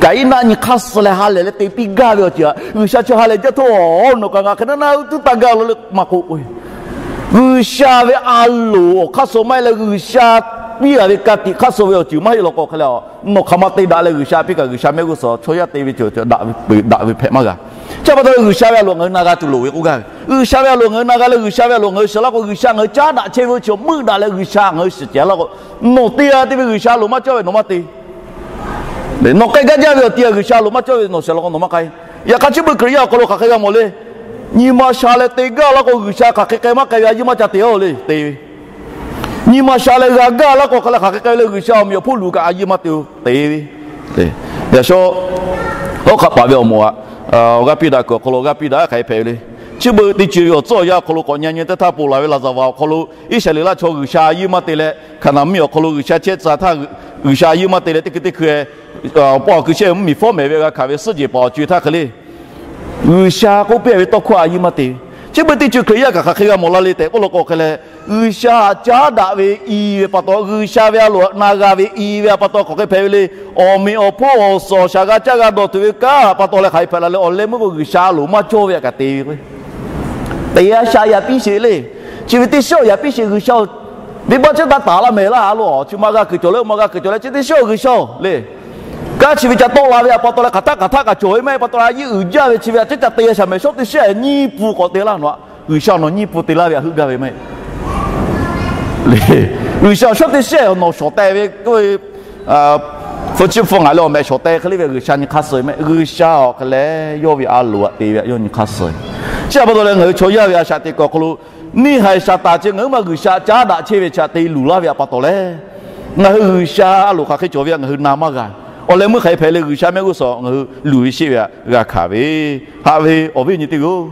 Kaˍiˉnaˆ nyi hk'aˇ suh leh ha lehˬ leh te piˇ gaˇ ve awˬ ceuˬ htaꞈ G'uiˬsha chi ha lehˬ jaˇ htawˇ, nawˬ kaꞈ ngaˬ hk'e naˉ naˉ tuˉ tanˇ gaˇ lo le maˇ k'oˆ. G'uiˬsha ve a loˍ awˬ hk'aˇ suh maˇ heˆ leh, G'uiˬsha piˇ a ve ka tiꞈ hk'aˇ suh ve awˬ ceuˬ maˇ heˆ law k'o hk'e leh, nawˬ hk'aˬ ma te daꞈ leh G'uiˬsha piˇ kaꞈ, G'uiˬsha mehˆ g'uˇ suhˍ chaw yaˇ te ve ceuˬ daꞈ ve daꞈ ve hpehꞈ maˇ g'a. Chi pa taw leh G'uiˬsha ve a loˍ ngaˬ hui na g'a tuˬ loˍ ve k'oˆ gaˇ ve. G'uiˬsha ve a loˍ ngaˬ hui na g'a leh G'uiˬsha ve a loˍ ngaˬ hui shiˍ laˇ k'o, G'uiˬsha ngaˬ hui caˉ daꞈ chehˇ ve oˇ chi meuˆ daꞈ leh G'uiˬsha ngaˬ hui shiˍ cehˬ laˇ k'o, nawˬ te a te ve G'uiˬsha a loˍ maˇ cawˇ ve nawˬ maˇ te. Nawˬ k'ai gaˇ jaˇ ve awˬ ti a G'uiˬsha a loˍ maˇ cawˇ ve nawˬ shiˍ law k'o nawˬ maˇ k'ai. Yaꞈ hk'aˇ chi beuꞈ Hkriꞈ yaˇ awˬ hk'aw lo hk'aˬ hk'e g'a mawˬ le. Nyi ma sha leh te gaˇ laˇ k'o, G'uiˬsha hk'aˬ hk'e k'ai maˇ k'ai ve a yeˇ maˇ ca te-o le, te ve. Nyi ma sha leh g'a gaˇ laˇ k'o hk'aˬ hk'e k'ai ve le, G'uiˬsha awˬ meꞈ awˬ hponˇ luˬ kaꞈ a yeˇ maˇ te-o, te ve. Yaꞈ shaw, hawˉ hk'aˆ paˍ ve awˬ moˍ aꞈ, awˬ g'aˇ piˇ daꞈ kuiˬ awˬ hk'aw lo g'aˇ piˇ daꞈ hk'aˬ hk'e hpehꞈ ve le. Chi beuꞈ teˇ ceuˬ ve awˬ tcuhˉ awˬ yanˇ awˬ hk'aw lo k'awꞈ nyi nyi teˇ htaˇ ponˬ laˬ ve laˍzaˍvaˍ awˬ hk'aw lo, Iˉsaˍreˍlaˆ chaw G'uiˬsha a yeˇ maˇ te leh, Hkaˍnanˍ mvuhˇmiˬ awˬ hk'aw lo G'uiˬsha chehˇ tcuh htaˇ, G'uiˬsha a yeˇ maˇ te leh teˇ hkui teˇ hkui, awˬ pa awˬ hkui shehˆ mvuhˇmiˬ fawˉ mehˍ ve g'a hkanˍ ve suhˉ jeˬ paˍ awˬ co-e htaˇ hk'e le. G'uiˬsha k'oˆ piˇ ve tawˇ hkawˇ a yeˇ maˇ te. Chi beuꞈ teˇ ceuˬ Hkriꞈ yaˇ kaꞈ hk'aˬ hk'e g'a mawˬ la le tehꞈ k'oˆ law k'o hk'e leh, G'uiˬsha htaꞈ caˉ daꞈ ve i ve pa taw, G'uiˬsha ve a loˍ na g'a ve i ve a pa taw hk'aˬ hk'e hpehꞈ ve le. Awˬ meꞈ awˬ hponˇ awˬ suhˍ awˬ shaˍ g'a caˇ g'a dawˬ tuˬ ve kanˉ pa taw leh hk'aˬ hk'e hpehꞈ la le. Awˬ leh meuˇ k'o G'uiˬsha a loˍ maˇ cawˇ ve htaꞈ kaꞈ te ve k'o, teˇ g'aˇ sha yaꞈ piˇ sheˍ le. Chi ve teˇ shiˉ awˬ yaꞈ piˇ sheˍ G'uiˬsha venˇbaˆ ceuˇ taˇ taˍ laˇ mehˍ laˇ a lo, chi maˇ g'a kuiˬ cawˬ le, maˇ g'a kuiˬ cawˬ leh chi teˇ shiˉ awˬ G'uiˬsha le. Kanˉ chi ve ca tawˆ la ve a pa taw leh hk'aˬ htaˆ hk'aˬ htaˆ kaꞈ cawˬ ve maˇ heˆ pa taw leh a yeˇ uiˍ jaˇ ve chi ve a ciˉ ca te sha mehˍ shawˉ teˇ shiˉ nyiˇ pun k'awꞈ te laˇ nawˬ. G'uiˬsha nawˬ nyiˇ pun te laˇ ve htaꞈ heuˆ gaˇ ve maˇ heˆ. Le, G'uiˬsha awˬ shawˉ teˇ shehˆ nawˬ shawˍ teh ve k'oˆ ve, hpu chi hpu ngaˬ leh awˬ mehꞈ shawˍ teh hk'e le ve G'uiˬsha nyi hk'aˇ suh ve mehˆ. G'uiˬsha awˬ hk'e leh yawˇ ve a loˍ aꞈ te ve aꞈ yawˇ nyi hk'aˇ suh ve. Chi htaꞈ pa taw leh ngaˬ hui chaw yaˇ ve a shaꞈ teꞈ kuiˬ awˬ hk'aw lo, neˇ haiˬ Saˍtanˍ chi ngaˬ hui ma G'uiˬsha caˉ daꞈ chehˇ ve chi htaꞈ te luˬ laˇ ve aꞈ pa taw leh, ngaˬ hui G'uiˬsha a loˍ hk'aˬ hk'e cawˬ ve htaꞈ ngaˬ hui na maˇ g'a. Awˬ leh meuˇ hk'aˬ hk'e hpehꞈ le, G'uiˬsha mehˆ g'uˇ suhˍ ngaˬ hui luˬ ve sheˆ ve htaꞈ g'a hkanˍ ve, haꞈ ve awˬ viˉ awˬ nyi teˇ g'aˇ-oˬ,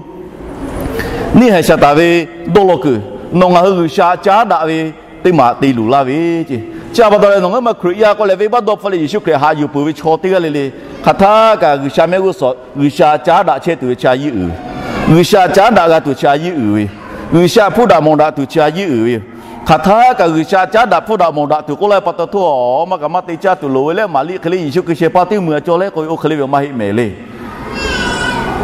neˇ haiˬ Saˍtanˍ ve dawˇ law kuiˬ, nawˬ ngaˬ hui G'uiˬsha caˉ daꞈ ve teˇ maˬ te luˬ laˇ ve ce. Chi htaꞈ pa taw leh nawˬ ngaˬ hui ma Hkriꞈ yaˇ k'oˆ leh venˇbaˆ dawˇ hpfuhˇ leh Yeˍsuˆ Hkriꞈ haꞈ yuˬ peuˬ ve chaw teˇ g'aˇ le le, hk'aˬ htaˇ kaꞈ G'uiˬsha mehˆ g'uˇ suhˍ G'uiˬsha caˉ daꞈ chehˇ tuˬ ve chi a yiˇ uiˍ, G'uiˬsha caˉ daꞈ g'a tuˬ chi a yiˇ uiˍ ve, G'uiˬsha hpfuhˇ daꞈ mawˬ daꞈ tuˬ chi a yiˇ uiˍ ve, hk'aˬ htaˇ kaꞈ G'uiˬsha caˉ daꞈ hpfuhˇ daꞈ mawˬ daꞈ tuˬ k'oˆ laˇ pa taw htaˇ, maˇ kaꞈ maˇ te caˇ tuˬ loˍ ve leh Maˍriˆ hk'e le Yeˍsuˆ Hkriꞈ shehˍ hpaˇ teˇ meuˇ a cawˇ leh k'oˆ ve, oˇ hk'e le ve maˇ heˆ mehˍ le.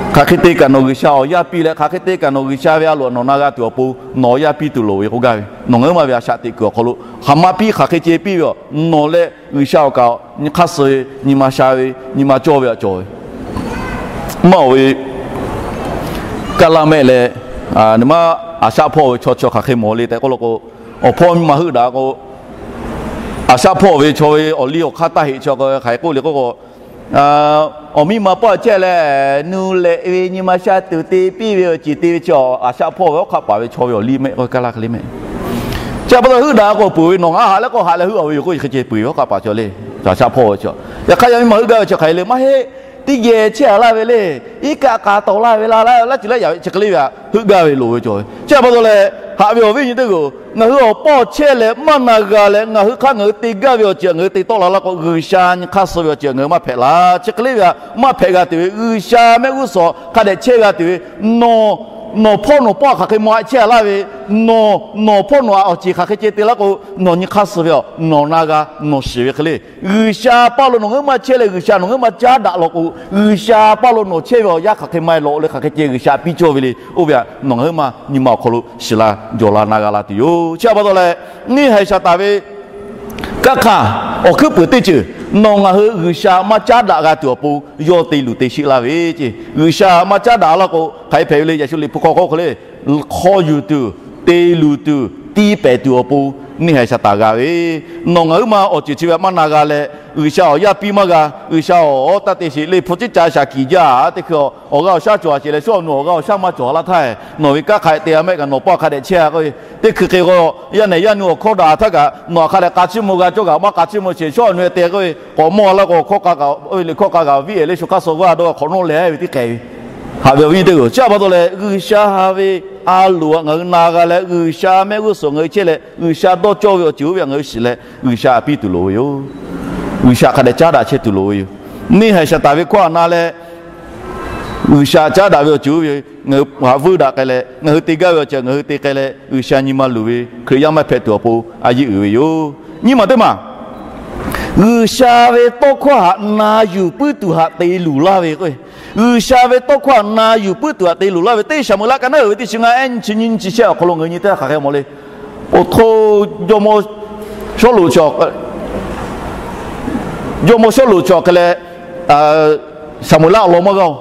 Hk'aˬ hk'e te kaꞈ nawˬ G'uiˬsha awˬ yaˇ piˇ leh hk'aˬ hk'e te kaꞈ nawˬ G'uiˬsha ve a loˍ nawˬ na g'a tuˬ awˬ pon nawˬ awˬ yaˇ piˇ tuˬ loˍ ve k'oˆ gaˇ ve, nawˬ ngaˬ hui ma ve a shaꞈ teꞈ kuiˬ awˬ hk'aw lo hk'aˬ ma piˇ hk'aˬ hk'e ceh piˇ ve, nawˬ leh G'uiˬsha awˬ kaꞈ nyi hk'aˇ suh ve, nyi ma sha ve, nyi ma cawˇ ve aꞈ cawˬ ve, maˇ oˬ ve, Kaˇlaˇ mehˆ leh, a, nyi ma, a shaˆ hpawˇ ve chaw chi hk'aˬ hk'e mawˬ le tehꞈ k'oˆ la k'o, awˬ hpawˇ miˇ ma heuˆ daꞈ k'o, a shaˆ hpawˇ ve chaw ve awˬ liˇ awˬ hk'aˇ taˇ heꞈ chi hk'aˬ hk'e k'oˆ le k'oˆ k'o, awˬ miˇ ma pawˆ chehˇ leh, nu lehꞈ ve nyi ma sha tuˬ te piˇ ve awˬ ceˬ te ve chi a shaˆ hpawˇ ve awˬ hk'aˇ paˍ ve chaw ve awˬ liˇ mehˆ k'oˆ Kaˇlaˇ hk'e le mehˆ. Chi pa taw heuˆ daꞈ k'o peuˬ ve nawˬ ngaˬ haꞈ leh k'o haꞈ leh heuˆ a ve yoˬ k'o, hk'e ceh peuˬ ve awˬ hk'aˇ paˍ chaw le, a shaˆ hpawˇ ve chaw. Yaꞈ hk'aˇ yaˇ miˇ ma heuˆ gaˇ ve chi hk'aˬ hk'e le maˇ heˆ. Teˇ geh chehˇ a laˇ ve le. Iˉ kaˆ k'a tawˍ laˇ ve la la laˇ ceuˬ laˇ yaꞈ ve chi hk'e le ve htaꞈ heuˆ gaˇ ve loˍ ve cawˬ ve. Chi pa taw leh haꞈ ve awˬ viˉ nyi teˇ g'aˇ-oˬ, ngaˬ hui awˬ pawˆ chehˇ leh maˇ na g'a leh ngaˬ hui hk'aˇ ngaˬ hui te gaˇ ve awˬ ceuˬ ngaˬ hui te tawˆ la laˇ k'o, G'uiˬsha nyi hk'aˇ suh ve awˬ ceuˬ ngaˬ hui maˇ hpehꞈ la. Chi hk'e le ve htaꞈ maˇ hpehꞈ g'a tuˬ ve, G'uiˬsha mehˆ g'uˇ suhˍ hk'a dehꞈ chehˇ g'a tuˬ ve, nawˬ, nawˬ hpawˇ nawˬ pawˆ hk'aˬ hk'e maw a chehˇ a laˇ ve, nawˬ, nawˬ hpawˇ nawˬ a awˬ ceˬ hk'aˬ hk'e ceh te laˇ k'o, nawˬ nyi hk'aˇ suh ve a, nawˬ na g'a, nawˬ shiˍ ve hk'e le. G'uiˬsha paˇ lo nawˬ ngaˬ hui maˇ chehˇ leh G'uiˬsha nawˬ ngaˬ hui maˇ caˉ daꞈ law k'o, G'uiˬsha paˇ lo nawˬ chehˇ ve awˬ yanˇ hk'aˬ hk'e maˇ heˆ lawꞈ leh hk'aˬ hk'e ceh G'uiˬsha piˇ cawˇ ve le. Oˇ ve htaꞈ nawˬ ngaˬ hui maˇ nyi ma awˬ hk'aw lo shiˍ la jawˬ la na g'a la tuˬ yoˬ. Chi pa taw leh, neˇ haiˬ Saˍtanˍ ve kaˇ hk'aˇ awˬ hkuiˉ puiˍ teˇ ceuˬ nawˬ ngaˬ hui G'uiˬsha maˇ caˉ daꞈ g'a tuˬ awˬ pon yawˇ te luˬ te sheˆ laˇ ve ce. G'uiˬsha maˇ caˉ daꞈ laˇ k'o hk'aˬ hk'e hpehꞈ ve le. Yaꞈ shu Liꞈ hpu hk'aw k'oˆ hk'e le, hk'aw yuˬ tuˬ, te luˬ tuˬ, tiˇ pehˍ tuˬ awˬ pon neˇ haiˬ Saˍtanˍ g'a ve, nawˬ ngaˬ hui ma awˬ ceuˬ chi ve maˇ na g'a leh, G'uiˬsha awˬ yaˇ piˇ maˇ g'a. G'uiˬsha awˬ taˇ te sheˍ le, hpu ciˉ ca shaˍ kiˍ jaˇ teˇ hkui, awˬ g'aˇ awˬ shaˉ cawˬ a sheˍ leh, shu awˬ nu awˬ g'aˇ awˬ shaˉ maˇ cawˬ a laˇ htaˇ, nawˬ ve kanˉ hk'a dehꞈ te a mehˆ kaꞈ nawˬ paˇ hk'a dehꞈ chehˇ a k'oˆ ve, teˇ hkui hk'e k'o, yaˇ nehˬ yaˇ nu awˬ hkawˇ daꞈ htaˇ kaꞈ nawˬ hk'a dehꞈ k'a chiˇ mvuh g'a cawˇ kaꞈ maˇ k'a chiˇ mvuh sheˍ, shu awˬ nu te k'oˆ ve, k'awꞈ mawˇ a laˇ k'o, hkawˇ k'a kaꞈ, oˇ ve liꞈ hkawˇ k'a kaꞈ viˉ e leh shu hk'aˇ suh g'aˇ dawˇ hk'awꞈ nawˉ leh ve teˇ k'ai ve. Haꞈ ve awˬ viˉ teˇ g'aˇ-oˬ, chi pa taw leh G'uiˬsha ve a loˍ htaꞈ ngaˬ hui na g'a leh, G'uiˬsha mehˆ g'uˇ suhˍ ngaˬ hui chehˇ leh, G'uiˬsha dawˇ cawˇ ve awˬ ceuˬ oˇ ve htaꞈ ngaˬ hui shiˍ leh, G'uiˬsha htaꞈ piˇ tuˬ loˍ ve yoˬ. G'uiˬsha hk'a dehꞈ caˉ daꞈ chehˇ tuˬ loˍ ve yoˬ. Neˇ haiˬ Saˍtanˍ ve hkawˇ htaꞈ na leh, G'uiˬsha caˉ daꞈ ve awˬ ceuˬ oˇ ve ngaˬ hui haꞈ vuiˇ daꞈ k'ai leh, ngaˬ hui te gaˇ ve awˬ ceuˬ ngaˬ hui te k'ai leh, G'uiˬsha nyi ma luˬ ve Hkriꞈ yaˇ maˇ hpehꞈ tuˬ awˬ pon a yeˇ uiˍ ve yoˬ. Nyi maˬ teˇ maˬ, G'uiˬsha ve tawˇ hkawˇ htaꞈ na yuˬ puiˉ tuˬ htaꞈ te luˬ laˇ ve k'o, G'uiˬsha ve tawˇ hkawˇ htaꞈ na yuˬ puiˉ tuˬ htaꞈ te luˬ laˇ ve teˇ Saˍmo-eˍlaˆ ka naˉ uiˍ ve teˇ chi ngaˇ ehˉ nyi chi nyiˇ nyi chi shehˆ awˬ hk'aw lo ngaˬ hui nyi teˇ hk'aˬ hk'e mawˬ le. Awˬ htoˇ jawˇmawˇ Sawˉluꞈ chi, jawˇmawˇ Sawˉluꞈ chi hk'e leh, Saˍmo-eˍlaˆ awˬ lawn maˇ g'a-oˬ.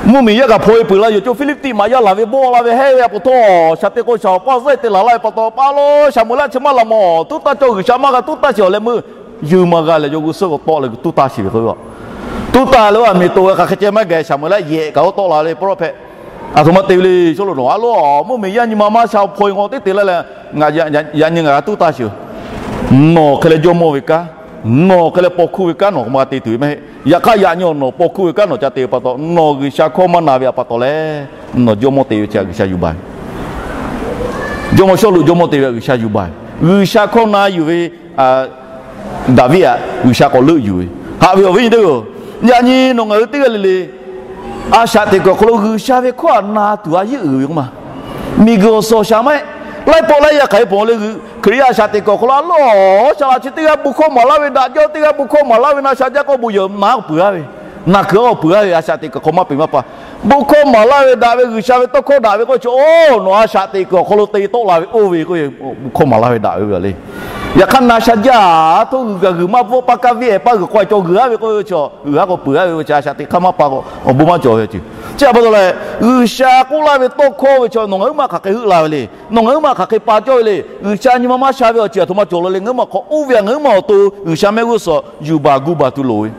Mvuhˇmiˬ yaˇ kaꞈ hpaw e peuˬ la yoˬ. Cawˇ Hpiˇliˇtiˆ maꞈ yaˇ laˬ ve bawˆ la ve hehˉ ve a pa taw, shaˍ te k'o shaˍ awˬ paˇ zuhˆ te laˬ laˇ ve pa taw, paˇ lo Saˍmo-eˍlaˆ chi maˇ la mawˬ. Tuˉ taˇ cawˇ, G'uiˬsha maˇ g'a tuˉ taˇ sheˍ awˬ leh meuˇ yuˬ maˬ g'a leh yawˇ g'uˇ suhˉ k'awꞈ tawˆ leh tuˉ taˇ sheˍ ve k'o, tuˉ taˇ leh oˇ a miˬ to ve hk'aˬ hk'e ceh maˇ geh Saˍmo-eˍlaˆ yehˬ kaꞈ oˇ tawˆ la le. Pawˇ rawˇ hpehꞈ, a htoꞈ ma te ve le. Sawˉluꞈ nawˬ a lo mvuhˇmiˬ yaˇ nyi ma maˇ sha hpaw e ngaw teˇ te laˇ leh, yaꞈ nyi ngaˬ g'a tuˉ taˇ sheˍ. Nawˬ hk'e leh jawˇmawˇ ve kanˉ, nawˬ hk'e leh paw hkuˇ ve kanˉ nawˬ k'o maˇ g'a te tuˬ ve maˇ heˆ. Yaꞈ hk'aˇ yaꞈ nyi nawˬ paw hkuˇ ve kanˉ nawˬ ca te pa taw, nawˬ G'uiˬsha hkawˇ maˇ na ve a pa taw leh, nawˬ jawˇmawˇ te ve chi htaꞈ G'uiˬsha yuˬ baˬ ve. Jawˇmawˇ Sawˉluꞈ jawˇmawˇ te ve htaꞈ G'uiˬsha yuˬ baˬ ve. G'uiˬsha hkawˇ na yuˬ ve Daˍviˆ htaꞈ G'uiˬsha k'awꞈ leuˆ yuˬ ve. Haꞈ ve awˬ viˉ nyi teˇ hpaˍ-oˬ, yaꞈ nyi nawˬ ngaˬ hui teˇ g'aˇ le le a shaꞈ teꞈ kuiˬ awˬ hk'aw lo G'uiˬsha ve hkawˇ htaꞈ na tuˬ a yeˇ uiˍ ve k'o maˬ, miˬguiˬ awˬ suhˍ awˬ shaˍ maˇ heˆ. Laiˉ pawˆ laiˉ yaˇ hk'aˬ hk'e pawˬ le, Hkriꞈ yaˇ a shaꞈ teꞈ kuiˬ awˬ hk'aw lo a lawˉ a shaꞈ la chi teˇ g'aˇ bon hkawˇ maˍ laˇ ve daꞈ jaˇ, teˇ g'aˇ bon hkawˇ maˍ laˇ ve na sha jaˇ k'oˆ bon yehˬ na k'o peuˬ a ve, na kuiˬ a k'o peuˬ a ve, a shaꞈ teꞈ kuiˬ hk'aw maˇ peꞈ maˇ pa. Bon hkawˇ maˍ laˇ ve daꞈ ve, G'uiˬsha ve tawˇ hkawˇ daꞈ ve k'oˆ chi, oˇ nawˬ a shaꞈ teꞈ kuiˬ awˬ hk'aw lo te tawˆ la ve oˇ ve k'o, bon hkawˇ maˍ laˇ ve daꞈ ve le. Yaꞈ hk'aˇ na sha jaˇ, a htoꞈ g'uiˬ kaꞈ g'uiˬ maˇ bvuhˆ, paˇ kaˇ viˉ ehˍ paˇ g'uiˬ k'aw cawˬ g'uiˬ aˉ ve k'oˆ ve chaw, g'uiˬ aˉ k'o peuˬ aˉ ve k'o, chi a shaꞈ teꞈ hk'aˇ maˇ pa k'o, awˬ bon maˇ cawˬ ve ceuˬ. Chi a pa taw leh, G'uiˬsha k'oˆ laˇ ve tawˇ hkawˇ ve chaw nawˬ ngaˬ huiˉ maˇ hk'aˬ hk'e heuˆ la ve le. Nawˬ ngaˬ huiˉ maˇ hk'aˬ hk'e pa cawˇ ve le. G'uiˬsha nyi ma maˇ sha ve awˬ ceuˬ a htoꞈ ma cawˬ la le. Ngaˬ huiˉ maˇ hk'awꞈ oˇ ve a ngaˬ huiˉ maˇ awˬ to G'uiˬsha mehˆ g'uˇ suhˍ yuˬ baˬ gu baˬ tuˬ loˍ ve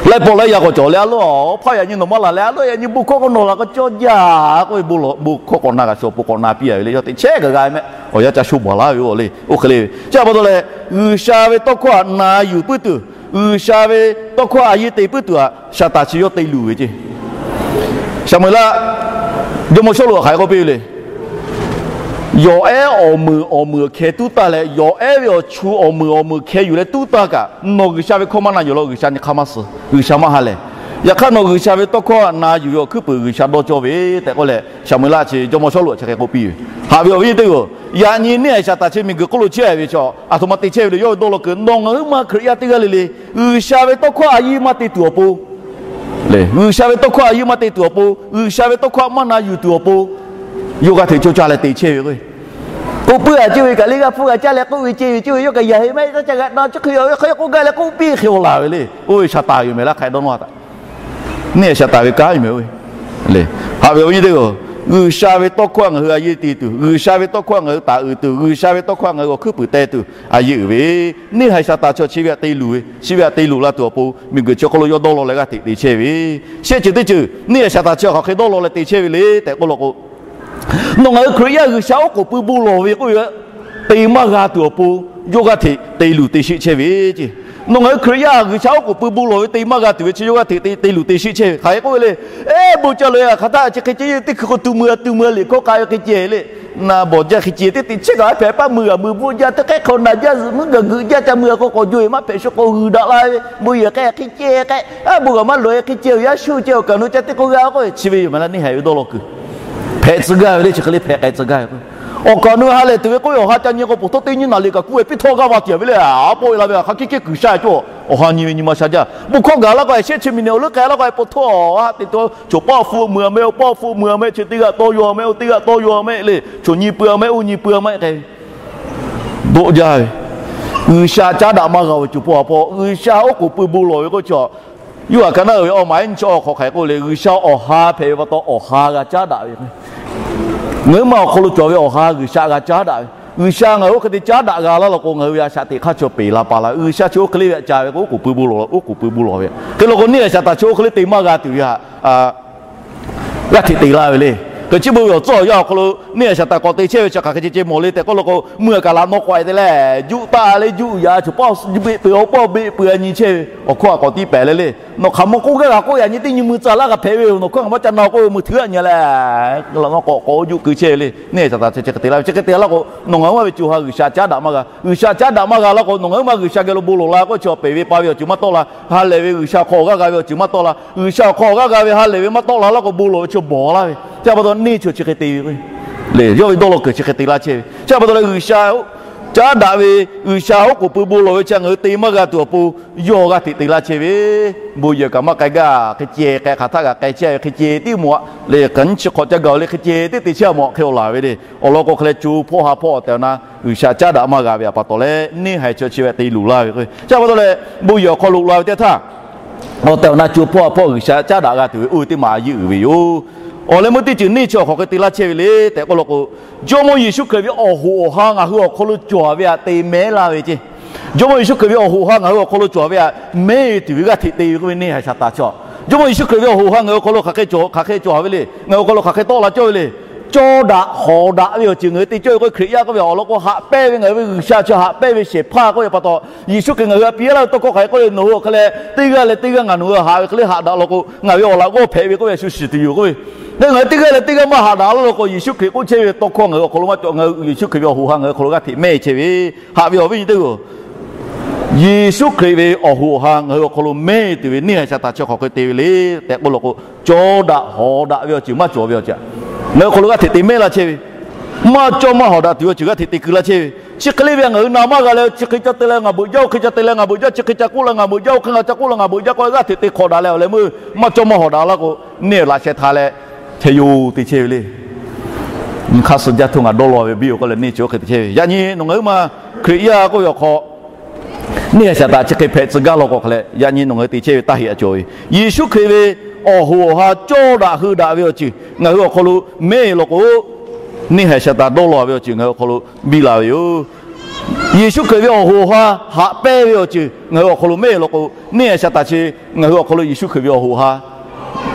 leh pawˆ leh yaꞈ k'awꞈ cawˬ leh, a loˉ a hpaˇ yaꞈ nyi nawˬ maˇ laˬ leh, a loˉ yaꞈ nyi bon hkawˇ k'o nawˬ laˬ k'a cawˇ jaˇ k'oˆ ve, bon hkawˇ k'awꞈ na g'a shaw po k'awꞈ na piˇ a ve le. Yawˇ teꞈ chehˇ kaꞈ g'a mehˆ awˬ yanˇ ca sho baˬ laˇ ve le. Oˇ hk'e le ve chi a pa taw leh, G'uiˬsha ve tawˇ hkawˇ htaꞈ na yuˬ puiˉ tuˬ, G'uiˬsha ve tawˇ hkawˇ a yeˇ te puiˉ tuˬ htaꞈ Saˍtanˍ chi yawˇ te luˬ ve ceˇ. Saˍmo-eˍlaˆ, jawˇmawˇ Sawˉluꞈ htaꞈ hk'aˬ hk'e k'oˆ piˇ ve le. Yawˬ ehˉ awˬ meunˍ awˬ meunˍ hkeh tuˉ taˇ leh, yawˬ ehˉ ve awˬ chu awˬ meunˍ awˬ meunˍ hkeh yuˬ leh tuˉ taˇ kaꞈ, nawˬ G'uiˬsha ve hkawˇ maˇ na yuˬ law, G'uiˬsha nyi hk'aˇ maˇ suh, G'uiˬsha maˇ ha lehˬ. Yaꞈ hk'aˇ nawˬ G'uiˬsha ve tawˇ hkawˇ htaꞈ na yuˬ ve awˬ hkuiˉ puiˍ G'uiˬsha dawˇ cawˇ ve tehꞈ k'oˆ leh, Saˍmo-eˍlaˆ chi jawˇmawˇ Sawˉluꞈ chi hk'e k'oˆ piˇ ve. Haꞈ ve awˬ viˉ nyi teˇ g'aˇ, yaꞈ nyi neˇ haiˬ Saˍtanˍ chi miˬguiˬ hk'oˆ lo chehˇ ve chaw a htoꞈ ma te chehˇ ve le. Yawˇ ve dawˇ law kuiˬ nawˬ ngaˬ huiˉ maˇ Hkriꞈ yaˇ teˇ g'aˇ le le, G'uiˬsha ve tawˇ hkawˇ a yeˇ maˇ te tuˬ awˬ pon G'uiˬsha ve tawˇ hkawˇ a yeˇ maˇ te tuˬ awˬ pon, G'uiˬsha ve tawˇ hkawˇ maˇ na yuˬ tuˬ awˬ pon, yawˇ g'aˇ hteꞈ cawˇ caˇ leh te chehˇ ve k'o, k'oˆ puiˉ a ciˇ ve kaꞈ le g'aˇ hpfuhˇ g'a caˇ leh k'oˆ ve ceh ve ciˇ ve yawˇ kaꞈ yaꞈ heˆ maˇ heˆ taˇ ca g'a na chi hk'e yaꞈ ve hk'e k'oˆ gaˇ leh k'oˆ piˇ hk'e awˬ laˬ ve le. Oˇ ve Saˍtanˍ yoˬ mehˍ laˇ hk'a dawˇ nawˇ a taꞈ neˇ haiˬ Saˍtanˍ ve kanˉ yoˬ mehˍ oˇ ve le. Haꞈ ve awˬ viˉ nyi teˇ g'aˇ, G'uiˬsha ve tawˇ hkawˇ htaꞈ ngaˬ hui a yeˇ te tuˬ, G'uiˬsha ve tawˇ hkawˇ htaꞈ ngaˬ hui taˍ uiˍ tuˬ, G'uiˬsha ve tawˇ hkawˇ htaꞈ ngaˬ hui awˬ hkuiˉ puiˍ teh tuˬ a yeˇ uiˍ ve, neˇ haiˬ Saˍtanˍ chi chi ve htaꞈ te luˬ ve, chi ve htaꞈ te luˬ la tuˬ awˬ pon miˬguiˬ chi hk'oˆ lo yawˇ dawˇ law leh g'aˇ hteꞈ te chehˇ ve. Shehˆ ceuˬ teˇ ceuˬ neˇ haiˬ Saˍtanˍ chi hk'aˬ hk'e dawˇ law leh te chehˇ ve le tehꞈ k'oˆ law k'o, nawˬ ngaˬ hui Hkriꞈ yaˇ G'uiˬsha oˉ k'oˍ pui bon lawˬ ve k'oˆ ve te maˇ g'a tuˬ awˬ pon, yawˇ g'aˇ hteꞈ te luˬ te sheˆ chehˇ ve ceˇ. Nawˬ ngaˬ hui Hkriꞈ yaˇ G'uiˬsha oˉ k'oˍ pui bon lawˬ ve te maˇ g'a tuˬ ve chi yawˇ g'aˇ hteꞈ te luˬ te sheˆ chehˇ ve hk'aˬ hk'e k'oˆ ve le. Eˉ, bon ca loꞈ e a hk'aˬ htaˇ chi hk'e ceh teˇ hkui k'o tu mui a tu mui a liꞈ hkawˇ k'ai ve hk'e ceh le. Na bawˬ jaˇ hk'e ceh teˇ teꞈ chehˇ kaꞈ a hpehꞈ paˇ mui g'a mui bvuhˆ jaˇ teˇ hk'e hk'aw na jaˇ zuhꞈ muiˉ gaˬ geuꞈ jaˇ ca mui a k'o k'awꞈ jo e maˇ hpehꞈ shu k'o g'uiˬ daꞈ la ve bon yehˬ k'ai hk'e ceh k'ai, a bon g'a maˇ loꞈ e hk'e ceh yaˇ shu ceh awˬ kaˬ nu ca teˇ k'o g'a k'oˆ ve chi ve yoˬ mehˍ laˇ neˇ haiˬ ve dawˇ law kuiˬ. Hpehꞈ tcuh gaˇ ve le, chi hk'e le hpehꞈ k'ai tcuh gaˇ ve k'o, awˬ kaˬ nu ha lehˬ tuˬ ve k'oˆ ve awˬ ha ca nyi k'o poˬ htawˇ teˇ nyiˇ naˍ liꞈ kaꞈ kuˇ ve piˇ htawˇ g'aˇ va tiꞈ ve le. A pawˆ e la ve a hk'aˬ hkiˆ hkiˆ kuiˬ sha cawˇ awˬ ha nyi ve nyi ma sha jaˇ. Bon hkawˇ gaˬ la k'o e shehˆ chi miˬ neˬ awˬ leuˉ k'ai la k'o e poˬ htawˇ a ha te taw choˬ paˆ fu mui a meh, oˇ paˆ fu mui a meh, chi teˇ g'aˇ tawˇ yaw a meh, oˇ teˇ g'aˇ tawˇ yaw a meh le, choˬ nyi pui a meh, oˇ nyi pui a meh k'ai ve dawˆ jaˇ ve. G'uiˬsha caˉ daꞈ maˇ g'a ve coˬ pawˆ a pawˆ G'uiˬsha oˉ k'oˍ pui bon lawˬ ve k'oˆ chaw, Yoˇhanˬ ka naˉ uiˍ ve awˬ maˍ ehˉ nyi chi awˬ hk'awꞈ hk'aˬ hk'e k'oˆ le, G'uiˬsha awˬ ha hpehꞈ ve pa taw awˬ ha g'a caˉ daꞈ ve. Ngaˬ hui ma awˬ hk'aw lo cawˬ ve awˬ ha G'uiˬsha g'a caˉ daꞈ ve. G'uiˬsha ngaˬ hui oˇ hk'e te caˉ daꞈ g'a laˇ law k'o, ngaˬ hui ve a shaꞈ teꞈ hk'aˇ chaw peˬ la pa la. G'uiˬsha chi oˇ hk'e le ve htaꞈ ca ve k'o, oˉ k'oˍ pui bon lawˬ, oˉ k'oˍ pui bon lawˬ ve hk'e law k'o, neˇ haiˬ Saˍtanˍ chi oˇ hk'e le te maˇ g'a tuˬ ve htaꞈ g'aˇ hteꞈ te laˇ ve le. Hk'e chi beuꞈ ve awˬ tcuhˇ awˬ yanˇ awˬ hk'aw lo neˇ haiˬ Saˍtanˍ k'awꞈ te chehˇ ve chi hk'aˬ hk'e ceh ceh mawˬ le tehꞈ k'oˆ law k'o, mui a kaꞈ laꞈ naw k'awꞈ e te leh juˆ taˆ le juˆ yaꞈ, choˬ pawˆ beˆ peuˬ, awˬ pawˆ beˆ peuˬ a nyi chehˇ ve awˬ hkawˇ a k'awꞈ tiˉ pehˍ le le. Nawˬ hk'aˬ ma k'oˆ gaˇ g'a k'oˆ yaꞈ nyi teˇ nyi mui tcuh laˇ g'a hpehꞈ ve yoˬ. Nawˬ hkawˇ hk'aˬ maˇ ca na k'oˆ ve mui htui g'aˇ nyi leh, laꞈ naw k'awꞈ k'awꞈ juˆ keu chehˇ ve le. Neˇ haiˬ Saˍtanˍ chi chi hk'e te laˇ ve, chi hk'e te laˇ k'o, nawˬ ngaˬ huiˉ maˇ ve co ha G'uiˬsha caˉ daꞈ maˇ g'a. G'uiˬsha caˉ daꞈ maˇ g'a laˇ k'o, nawˬ ngaˬ huiˉ maˇ G'uiˬsha geh lo bon lawˬ la k'oˆ chi awˬ peˬ ve pa ve awˬ ceuˬ maˇ tawˆ la. Ha lehˬ ve G'uiˬsha awˬ hk'aw awˬ g'aˇ g'a ve awˬ ceuˬ maˇ tawˆ la. G'uiˬsha awˬ hk'aw awˬ g'aˇ g'a ve ha lehˬ ve maˇ tawˆ la laˇ k'o, bon lawˬ ve chi bawˬ laˇ ve. Chi a pa taw neˇ chi chi hk'e te ve le. Yawˇ ve dawˇ law kuiˬ chi hk'e te laˇ chehˇ ve. Chi a pa taw leh G'uiˬsha caˉ daꞈ ve, G'uiˬsha oˉ k'oˍ pui bon lawˬ ve chi ngaˬ hui te maˇ g'a tuˬ awˬ pon, yawˇ g'aˇ hteꞈ te laˇ chehˇ ve. Bon yehˬ kaꞈ maˇ k'ai gaˇ, hk'e ceh k'ai hk'aˬ htaˇ kaꞈ k'ai chehˇ ve hk'e ceh tiˉ mawˬ a le. K'aˬ nyi chi hk'awꞈ ca gaˬ o le, hk'e ceh tiˉ te chehˇ mawˬ hk'e awˬ laˬ ve le. Awˬ lawn k'o hk'e leh co hpawˇ ha hpawˇ awˬ tehˬ awˬ na G'uiˬsha caˉ daꞈ maˇ g'a ve a pa taw leh, neˇ haiˬ chi chi ve htaꞈ te luˬ laˇ ve k'o, chi a pa taw leh bon yehˬ awˬ hk'aw lo la ve teˇ htaˇ, awˬ tehˬ awˬ na co hpawˇ ha hpawˇ G'uiˬsha caˉ daꞈ g'a tuˬ ve oˇ ve teˇ maˬ a yeˇ uiˍ ve yoˬ. Awˬ leh meuˇ teˇ ceuˬ neˇ chi awˬ hk'aw hk'e te laˇ chehˇ ve le tehꞈ k'oˆ law k'o, Jawˇmawˇ Yeˍsuˆ Hkriꞈ ve awˬ hoꞈ awˬ ha ngaˬ hui awˬ hk'aw lo cawˬ ve htaꞈ te mehˉ laˇ ve ceˇ. Jawˇmawˇ Yeˍsuˆ Hkriꞈ ve awˬ hoꞈ ha ngaˬ hui awˬ hk'aw lo cawˬ ve htaꞈ mehˉ tuˬ ve g'aˇ hteꞈ te ve k'oˆ ve neˇ haiˬ Saˍtanˍ chi a. Jawˇmawˇ Yeˍsuˆ Hkriꞈ ve awˬ hoꞈ ha ngaˬ hui awˬ hk'aw lo hk'aˬ hk'e cawˬ, hk'aˬ hk'e cawˬ ve le. Ngaˬ hui awˬ hk'aw lo hk'aˬ hk'e tawˆ la cawˇ ve le. Cawˇ daꞈ hawˍ daꞈ ve awˬ ceuˬ ngaˬ hui te cawˇ ve k'o, Hkriꞈ yaˇ k'oˆ ve awˬ lawn k'o, haꞈ pehnˇ ve ngaˬ hui ve G'uiˬsha chi haꞈ pehnˇ ve shehˍ hpaˇ k'oˆ ve pa taw, Yeˍsuˆ Hkriꞈ ngaˬ hui htaꞈ piˇ laˇ ve tawˇ hkawˇ hk'aˬ hk'e k'oˆ le, nawˬ hui awˬ hk'e leh teˇ g'aˇ leh teˇ g'aˇ ngaˬ nawˬ hui haꞈ ve hk'e le haꞈ daꞈ law k'o, ngaˬ ve awˬ laꞈ g'awˇ hpehꞈ ve k'oˆ ve shu shiˍ tuˬ yoˬ k'oˆ ve. Leh ngaˬ hui teˇ g'aˇ leh teˇ g'aˇ maˇ haꞈ daꞈ laˇ law k'o, Yeˍsuˆ Hkriꞈ k'oˆ chehˇ ve tawˇ hkawˇ ngaˬ hui awˬ hk'aw lo maˇ cawˬ. Ngaˬ hui Yeˍsuˆ Hkriꞈ ve awˬ hoꞈ ha ngaˬ hui awˬ hk'aw lo g'aˇ hteꞈ mehˉ chehˇ ve, haꞈ ve awˬ viˉ nyi teˇ g'aˇ, Yeˍsuˆ Hkriꞈ ve awˬ hoꞈ awˬ ha ngaˬ hui awˬ hk'aw lo mehˉ tuˬ ve neˇ haiˬ Saˍtanˍ chi hk'aˬ hk'e te ve le tehꞈ k'oˆ law k'o, cawˇ daꞈ hawˍ daꞈ ve awˬ ceuˬ maˇ cawˬ ve awˬ ceuˬ ngaˬ hui awˬ hk'aw lo g'aˇ hteꞈ te mehˉ laˇ chehˇ ve, maˇ cawˇ maˇ hawˍ daꞈ tuˬ ve awˬ ceuˬ g'aˇ hteꞈ te keu laˇ chehˇ ve. Chi hk'e le ve ngaˬ hui na maˇ g'a leh, chi hk'e ca te leh ngaˬ beuꞈ jaˇ, oˇ hk'e ca te leh ngaˬ beuꞈ jaˇ, chi hk'e ca k'oˆ leh ngaˬ beuꞈ jaˇ, oˇ hk'e ngaˬ ca k'oˆ leh ngaˬ beuꞈ jaˇ k'oˆ leh g'aˇ hteꞈ te hk'awꞈ daꞈ leh awˬ leh meuˇ maˇ cawˇ maˇ hawˍ daꞈ laˇ k'o, neˇ laꞈ sheh htaꞈ leh hpeh yoˬ te chehˇ ve le. Nyi hk'aˇ suh jaˇ htoˇ ngaˬ dawˇ law ve biˇ-oˬ k'oˆ leh neˇ chi oˇ hk'e te chehˇ ve. Yaꞈ nyi nawˬ ngaˬ hui maˇ Hkriꞈ yaˇ k'oˆ ve awˬ hk'aw neˇ haiˬ shaˍ taˍ chi hk'e hpehꞈ tcuh gaˇ law k'o hk'e leh, yaꞈ nyi nawˬ ngaˬ hui te chehˇ ve taˇ heꞈ a cawˬ ve. Yeˍsuˆ Hkriꞈ ve awˬ hoꞈ awˬ ha cawˇ daꞈ hui daꞈ ve awˬ ceuˬ ngaˬ hui awˬ hk'aw lo mehˆ law k'o, neˇ haiˬ shaˍ taˍ dawˇ law ve awˬ ceuˬ ngaˬ hui awˬ hk'aw lo biˇ la ve yoˬ. Yeˍsuˆ Hkriꞈ ve awˬ hoꞈ awˬ ha haꞈ pehnˇ ve awˬ ceuˬ ngaˬ hui awˬ hk'aw lo mehˆ law k'o, neˇ haiˬ shaˍ taˍ chi ngaˬ hui awˬ hk'aw lo Yeˍsuˆ Hkriꞈ ve awˬ hoꞈ awˬ ha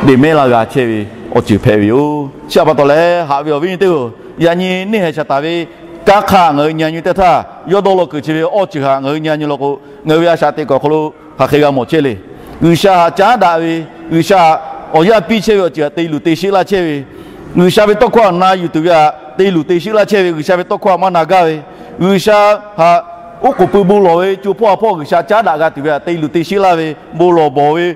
te mehˉ laˇ g'a chehˇ ve awˬ ceuˬ hpehꞈ ve yoˬ. Chi htaꞈ pa taw leh, haꞈ ve awˬ viˉ nyi teˇ-oˬ, yaꞈ nyi neˇ haiˬ shaˍ taˍ ve kanˉ hk'aˇ ngaˬ hui nyi a nyi teˇ htaˇ, yawˇ dawˇ law kuiˬ chi ve awˬ ceuˬ htaꞈ ngaˬ hui nyi a nyi law k'o, ngaˬ hui ve a shaꞈ teꞈ kuiˬ awˬ hk'aw lo hk'aˬ hk'e g'a mawˬ chehˇ le. G'uiˬsha htaꞈ caˉ daꞈ ve, G'uiˬsha awˬ yanˇ piˇ chehˇ ve awˬ ceuˬ htaꞈ te luˬ te sheˆ laˇ chehˇ ve, G'uiˬsha ve tawˇ hkawˇ htaꞈ na yuˬ tuˬ ve htaꞈ te luˬ te sheˆ laˇ chehˇ ve, G'uiˬsha ve tawˇ hkawˇ htaꞈ maˇ na gaˇ ve, G'uiˬsha htaꞈ oˉ k'oˍ pui bon lawˬ ve co hpawˇ ha hpawˇ G'uiˬsha caˉ daꞈ g'a tuˬ ve htaꞈ te luˬ te sheˆ laˇ ve, bon lawˬ bawˬ ve,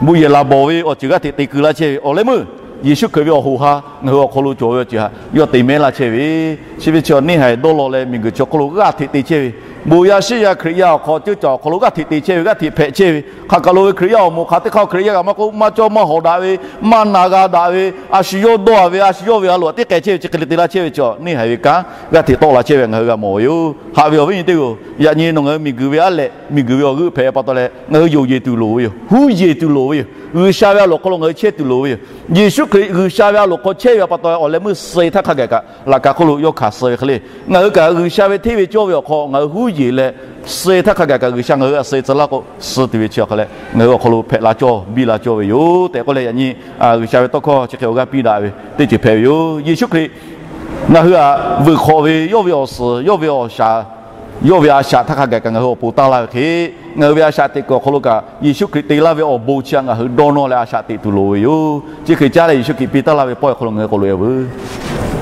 bon yehˬ laˬ bawˬ ve awˬ ceuˬ g'aˇ hteꞈ te keu laˇ chehˇ ve awˬ leh meuˇ Yeˍsuˆ Hkriꞈ ve awˬ hoꞈ ha ngaˬ hui awˬ hk'aw lo cawˬ ve awˬ ceuˬ htaꞈ yawˇ te mehˉ laˇ chehˇ ve. Chi ve chi neˇ haiˬ dawˇ law leh miˬguiˬ chi awˬ hk'aw lo g'aˇ hteꞈ te chehˇ ve, bon yaˇ shiˉ yaˇ Hkriꞈ yaˇ awˬ hk'aw ceuˇ caˬ awˬ hk'aw lo g'aˇ hteꞈ te chehˇ ve, g'aˇ hteꞈ hpehꞈ chehˇ ve, hk'aˬ kaˬ lo ve Hkriꞈ yaˇ awˬ moˍ hk'aˬ teˇ hk'aˇ Hkriꞈ yaˇ kaꞈ maˇ k'oˆ maˇ cawˇ maˇ hawˍ daꞈ ve, maˇ na g'a daꞈ ve, a shu yawˇ dawˇ a ve, a shu yawˇ ve a loꞈ htaꞈ teˇ k'ai chehˇ ve, chi hk'e le te laˇ chehˇ ve chi neˇ haiˬ ve kanˉ g'aˇ hteꞈ tawˆ la chehˇ ve ngaˬ hui g'a mawˬ ve yoˬ. Haꞈ ve awˬ viˉ nyi teˇ-oˬ, yaꞈ nyi nawˬ ngaˬ hui miˬguiˬ ve aˉ lehꞈ, miˬguiˬ ve awˬ g'euˆ hpehꞈ pa taw leh, ngaˬ hui yonˍ yeˬ tuˬ loˍ ve yoˬ. Huˉ yeˬ tuˬ loˍ ve yoˬ. G'uiˬsha ve a loˍ hk'aw lo ngaˬ hui chehˇ tuˬ loˍ ve yoˬ. Yeˍsuˆ Hkriꞈ G'uiˬsha ve a loˍ hk'aw chehˇ ve pa taw awˬ leh meuˇ suh htaˇ hk'a gaˬ kaꞈ laꞈ ka hk'oˆ lo yawˇ hkanˍ suh ve hk'e le, ngaˬ hui kaꞈ G'uiˬsha ve hteˇ ve cawˇ ve awˬ hk'aw ngaˬ hui huˉ yeˬ leh suh htaˇ hk'a gaˬ kaꞈ G'uiˬsha ngaˬ hui a suh tcuh laˇ k'o, suh tuˬ ve chi awˬ hk'a leh ngaˬ hui awˬ hk'aw lo hpehꞈ la cawˇ biˇ la cawˇ ve yoˬ tehꞈ k'oˆ leh, yaꞈ nyi G'uiˬsha ve tawˇ hkawˇ chi hk'e awˬ g'aˇ piˇ daꞈ ve teˇ ceuˬ hpehꞈ ve yoˬ. Yeˍsuˆ Hkriꞈ ngaˬ hui htaꞈ vuiˬ hk'awꞈ ve yawˇ ve awˬ suhˍ, yawˇ ve awˬ shaˍ, yawˇ ve a shaꞈ htaˇ hk'a gaˬ kaꞈ ngaˬ hui awˬ pon taˇ laˇ ve hk'e, ngaˬ hui ve a shaꞈ teꞈ kuiˬ awˬ hk'aw lo kaꞈ Yeˍsuˆ Hkriꞈ te laˇ ve awˬ bon chi htaꞈ ngaˬ hui dawˇ nawˇ leh a shaꞈ teꞈ tuˬ loˍ ve yoˬ. Chi hk'e caˉ leh Yeˍsuˆ Hkriꞈ piˇ taˉ laˇ ve pawehˇ awˬ hk'aw lo ngaˬ hui k'awꞈ loꞈ e veuˬ.